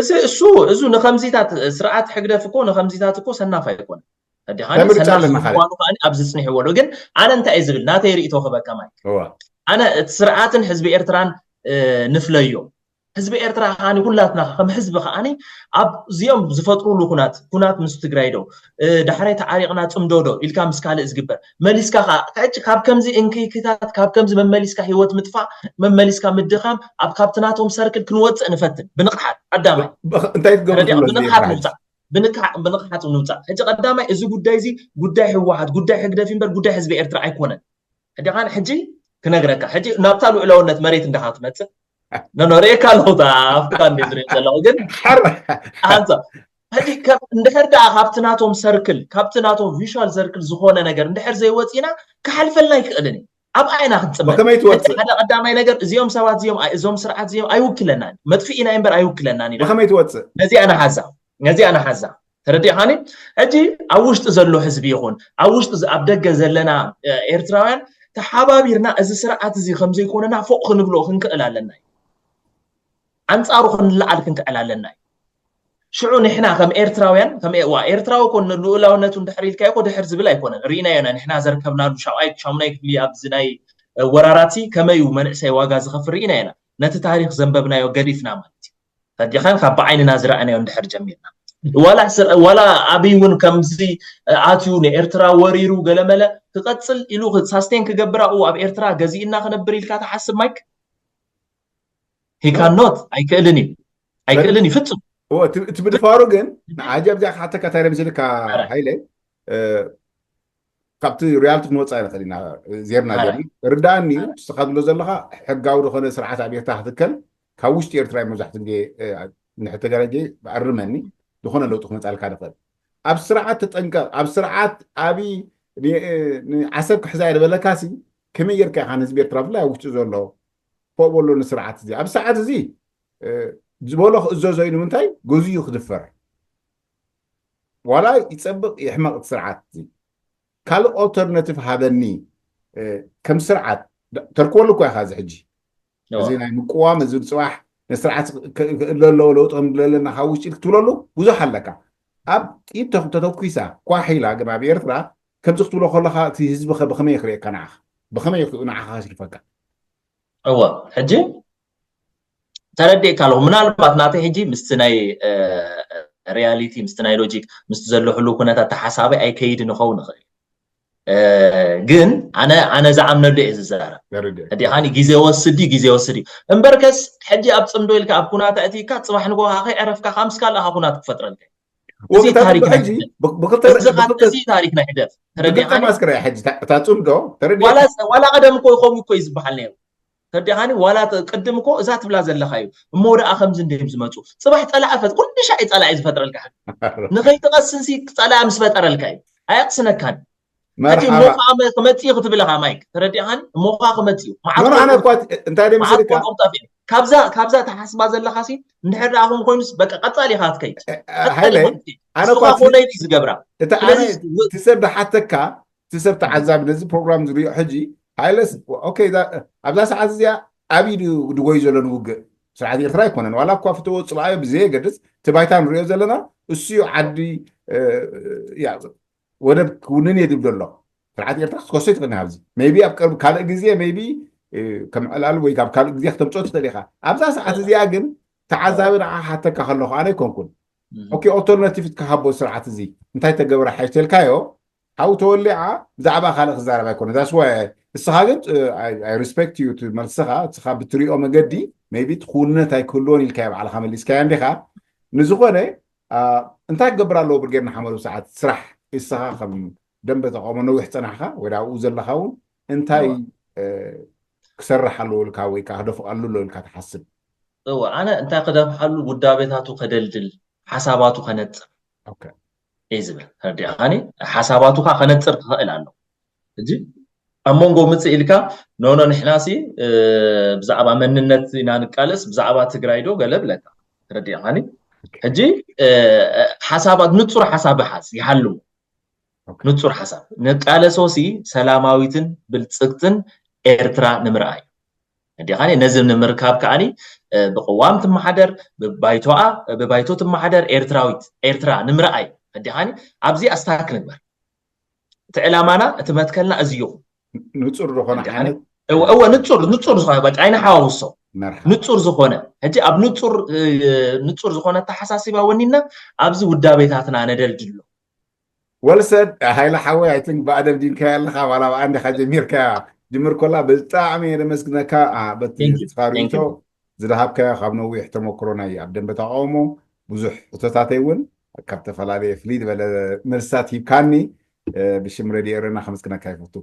እዚ እሱ እዙ ንኸምዚታት ስርዓት ሕግደፍ እኮ ንኸምዚታት እኮ ሰናፍ ኣይኮነ። እንዲሓኒ ምርጫ ሰናፍ ኣለና ካልእ። ምኳኑ ከዓኒ ኣብዚ ፅኒሕዎ ኣሎ። ግን ኣነ እንታይ እዝብል ናተይ ርእቶ ክበካ ማይ እዋ ኣነ እቲ ስርዓትን ህዝቢ ኤርትራን ንፍለዮ። ህዝቢ ኤርትራ ከዓኒ ኩላትና ከም ህዝቢ ከዓኒ ኣብዚኦም ዝፈጥሩሉ ኩናት ኩናት ምስ ትግራይ ዶ ዳሕራይ ተዓሪቕና ፅምዶ ዶ ኢልካ ምስ ካልእ ዝግበር መሊስካ ከዓ ሕጂ ካብ ከምዚ እንክይክታት ካብ ከምዚ መመሊስካ ህይወት ምጥፋእ መመሊስካ ምድኻም ኣብ ካብቲ ናቶም ሰርክል ክንወፅእ ንፈትን ብንቕሓት ቀዳማይ እንታይ ትገብሩ ረዲኣ ትብሎ ህዝቢ ብንቕሓት ኤርትራ? ምውፃእ ብንቕሓ- ብንቕሓት ምውፃእ ሕጂ ቀዳማይ እዚ ጉዳይ እዚ ጉዳይ ህወሓት ጉዳይ ሕግደፍ እምበር ጉዳይ ህዝቢ ኤርትራ ኣይኮነን። ሕጂ ኻን ሕጂ ክነግረካ ሕጂ ናብታ ልዑላውነት መሬት እንዳኻ ትመፅእ ነኖ ርእካ ኣለኹ ኣብካ እንደ ዝርኢ ዘለኹ ግን ሓር ኣንተ ሕጂ ከም እንድሕር ደኣ ካብቲ ናቶም ሰርክል ካብቲ ናቶም ቪዥዋል ሰርክል ዝኾነ ነገር እንድሕር ዘይወፂና ክሓልፈልና ኣይክእልን እዩ። ኣብኣ ኢና ክንፅመ ብኸመይ ትወፅእ? ሓደ ቀዳማይ ነገር እዚኦም ሰባት እዚኦም ኣይ- እዞም ስርዓት እዚኦም ኣይውክለናን መጥፍኢና እምበር ኣይውክለናን ኢና ብኸመይ ትወፅእ? ነዚኣ ንሓዛ ነዚኣ ንሓዛ ተረዲእኻኒ። ሕጂ ኣብ ውሽጢ ዘሎ ህዝቢ ይኹን ኣብ ውሽጢ ዝ- ኣብ ደገ ዘለና እ፣ ኤርትራውያን ተሓባቢርና እዚ ስርዓት እዚ ከምዘይኮነና ፎቕ ክንብሎ ክንክእል ኣለና እዩ። ኣንፃሩ ክንለዓል ክንክእል ኣለና እዩ። ሽዑ ንሕና ከም ኤርትራውያን ከም ኤ- ዋ ኤርትራዊ ኮን ልኡላውነቱ እንድሕር ኢልካ ይኮ ድሕር ዝብል ኣይኮነን ርኢናዮ ኢና ንሕና ዘርከብናሉ ሻብኣይ ሻሙናይ ክፍሊ ኣብዚ ናይ እ፣ ወራራቲ ከመይ እዩ መንእሰይ ዋጋ ዝኸፍል ርኢና ኢና። ነቲ ታሪክ ዘንበብናዮ ገዲፍና ማለት እዩ። ፈዲኻን ካብ ብዓይንና ዝረኣናዮ እንድሕር ጀሚርና ዋላ ስር- ዋላ ኣብይ እውን ከምዚ ኣትዩ ንኤርትራ ወሪሩ ገለመለ ክቐፅል ኢሉ ሳስቴን ክገብር ኣብኡ ኣብ ኤርትራ ገዚእና ክነብር ኢልካ ትሓስብ ማይክ ሂካኖት ኣይክእልን እዩ ኣይክእልን እዩ ፍፁም እዎ፣ እቲ እቲ ምድፋሩ ግን ንዓጀብ እዚኣ ክሓተካ እንታይ መሲልካ ሓይለ እ፣ ካብቲ ሪያልቲ ክንወፃ ንኽእል ኢና ዜርና ኣረ። ዜርና ርዳእኒ እዩ ንስኻ ትብሎ ዘለኻ ሕጋዊ ዝኾነ ስርዓት ኣብ ኤርትራ ክትከል ካብ ውሽጢ ኤርትራ እዩ መብዛሕትኡ ግዜ እ፣ ንሕተገረጀ ኣርመኒ ዝኾነ ለውጢ ክመፃልካ ንኽእል ኣብ ስርዓት ተጠንቀቕ ኣብ ስርዓት ኣብይ ን- እ፣ ንዓሰብ ክሕዛ እየ ዝበለካ ሲ ከመይ ጌርካ ኢኻ ንህዝቢ ኤርትራ ብፍላይ ኣብ ውሽጢ ዘሎ ፎእ በሎ ንስርዓት እዚ ኣብ ሰዓት እዚ እ፣ ዝበሎ ክእዘዞ እዩ ንምንታይ ገዚኡ ክድፈር ዋላ ይፀብቕ ይሕመቕ እቲ ስርዓት እዚ ካልእ ኦልተርናቲቭ ሃበኒ እ፣ ከም ስርዓት ደ- ተርክበሉ እኳ ኢኻ እዚ ሕጂ እዚ ናይ ምቅዋም እዚ ፅባሕ ንስርዓት ክእለ ኣለዎ ለውጢ ከም ኣለና ካብ ውሽጢ ክትብለሉ ብዙሕ ኣለካ ኣብ ጥይት ተተኩሳ ኳሕ ኢላ ግን ኣብ ኤርትራ ከምዚ ክትብሎ ከለካ እቲ ህዝቢ ከ ብከመይ ክርእየካ ንዓኻ ብከመይ ንዓኻ ከሽርፈካ እወ ሕጂ ተረዲእካ ኣለኹ ምናልባት ናተይ ሕጂ ምስቲ ናይ ሪያሊቲ ምስቲ ናይ ሎጂክ ምስቲ ዘሎ ህሉ ኩነታት ተሓሳቢ ኣይከይድ ንኸውን ይኽእል ግን ኣነ ኣነ ዝዓምነሉ እየ ዝዛረብ ሕጂ ግዜ ወስድ እዩ ግዜ ወስድ እዩ እምበርከስ ሕጂ ኣብ ፅምዶ ኢልካ ኣብ ኩናት ኣእትይካ ፅባሕ ንጎ ከይዕረፍካ ካብ ምስ ካልእ ኩናት ክፈጥረልካ እዚ ታሪክ ናይ ሕደፍ እዚ ታሪክ ናይ ሕደፍ ተረዲኻኒ ማስክራ ሕጂ እታ ፅምዶ ተረዲ ዋላ ቀደም እኮ ከምኡ እኮ እዩ ዝበሃል ነይሩ ተረዲኻኒ ዋላ ቅድም እኮ እዛ ትብላ ዘለካ እዩ እሞ ደኣ ከምዚ እንዲም ዝመፁ ፅባሕ ፀላኢ ፈት ኩሉ ሻዕ ፀላኢ ዝፈጥረልካ ንኸይትቐስንሲ ፀላኢ ምስ ፈጠረልካ እዩ ኣየቕስነካን ሕጂ እሞ ከዓ ክመፅእ እዩ ክትብል ኢኻ ማይክ ተረዲኻኒ እሞ ከዓ ክመፅእ እዩ ኣነ እኳ እንታይ ደምስልካ ካብዛ ካብዛ ተሓስባ ዘለካ ሲ እንድሕር ደኣ ከም ኮይኑስ በቃ ቀፃሊ ኢኻ ትከይድ ሃይለ ኣነ እኳ ኮነይ ዝገብራ እቲ ኣነ እቲ ሰብ ዝሓተካ እቲ ሰብ ተዓዛቢ ነዚ ፕሮግራም ዝሪኦ ሕጂ ሃይለስ ኦኬ ኣብዛ ሰዓት እዚኣ ኣብይ ድጎይ ዘሎ ንውግእ ስርዓት ኤርትራ ኣይኮነን ዋላ እኳ ፍትዎ ፅልኣዮ ብዘየገድስ እቲ ባይታ ንሪኦ ዘለና እሱዩ ዓዲ ወደብ ክውንን እየ ዝብል ዘሎ ስርዓት ኤርትራ ክትከሶ ትኽእል ኣብዚ ሜቢ ኣብ ቅርብ ካልእ ግዜ ሜቢ ከም ዕላል ወይ ካብ ካልእ ግዜ ክተምፅኦ ትኽእል ኢኻ ኣብዛ ሰዓት እዚኣ ግን ተዓዛቢ ንዓ ሓተካ ከለኹ ኣነ ኣይኮንኩን ኦኬ ኦልተርናቲቭ ትከሃቦ ስርዓት እዚ እንታይ ተገበረ ሓይሽ ተልካዮ ሓው ተወሊዓ ብዛዕባ ካልእ ክዛረብ ኣይኮነ that's why እስኻ ግን I respect you እቲ መልስኻ እስኻ ብትሪኦ መገዲ maybe እቲ ክውንነት ኣይክህልዎን ኢልካዮ ባዕልኻ መሊስካዮ እንዲኻ ንዝኾነ እንታይ ክገብር ኣለዎ ብርጌድ ንሓመዱ ሰዓት ስራሕ እስኻ ከም ደንበ ተቃውሞ ነዊሕ ፀናሕካ ወይ ኣብኡ ዘለኻ እውን እንታይ ክሰርሕ ኣለዎ ኢልካ ወይ ከዓ ክደፍቕ ኣለዎ ኢልካ ትሓስብ እወ ኣነ እንታይ ክደፍሓሉ ውዳቤታቱ ከደልድል ሓሳባቱ ከነፅር እየ ዝብል ተረዲእካኒ ሓሳባቱ ከዓ ከነፅር ክኽእል ኣሎ እዚ ኣብ መንጎ ምፅእ ኢልካ ኖኖ ንሕናሲ ብዛዕባ መንነት ኢና ንቃለስ ብዛዕባ ትግራይ ዶ ገለ ብለካ ተረዲእካኒ። ሕጂ ሓሳባት ንፁር ሓሳብ ሓዝ ይሃልዎ። ንፁር ሓሳብ ንቃለሶሲ ሰላማዊትን ብልፅግትን ኤርትራ ንምርኣይ እንዲኻኒ ነዚ ንምርካብ ከዓኒ ብቅዋም ትመሓደር ብባይቶኣ ብባይቶ ትመሓደር ኤርትራዊት ኤርትራ ንምርኣይ እንዲኻኒ ኣብዚ ኣስታክ ንግበር። እቲ ዕላማና እቲ መትከልና እዚ ይኹን። ንፁር ዝኾነ ዓይነት እወ ንፁር ንፁር ዝኾነ በቃ ኣይንሓዋውሶ መርሓ ንፁር ዝኾነ ሕጂ ኣብ ንፁር ንፁር ዝኾነ ኣተሓሳሲባ ወኒና ኣብዚ ውዳቤታትና ነደልድሎ። ወልሰድ ሃይለ ሓወይ ኣይ ቲንክ ብኣደብ ዲንካ ኣለኻ ዋላ ብኣንዲኻ ጀሚርካ ጅምር ኮላ ብጣዕሚ የደመስግነካ። በቲ Thank you. ስኻ ርእቶ Thank you. ዝደሃብካዮ ካብ ነዊሕ ተመክሮ ናይ ኣብ ደንበ ተቃውሞ ብዙሕ ሕቶታተይ እውን ካብ ተፈላለየ ፍልይ ዝበለ መልስታት ሂብካኒ። ብሽም ሬድዮ ኤረና ከመስግነካ ይፈቱ።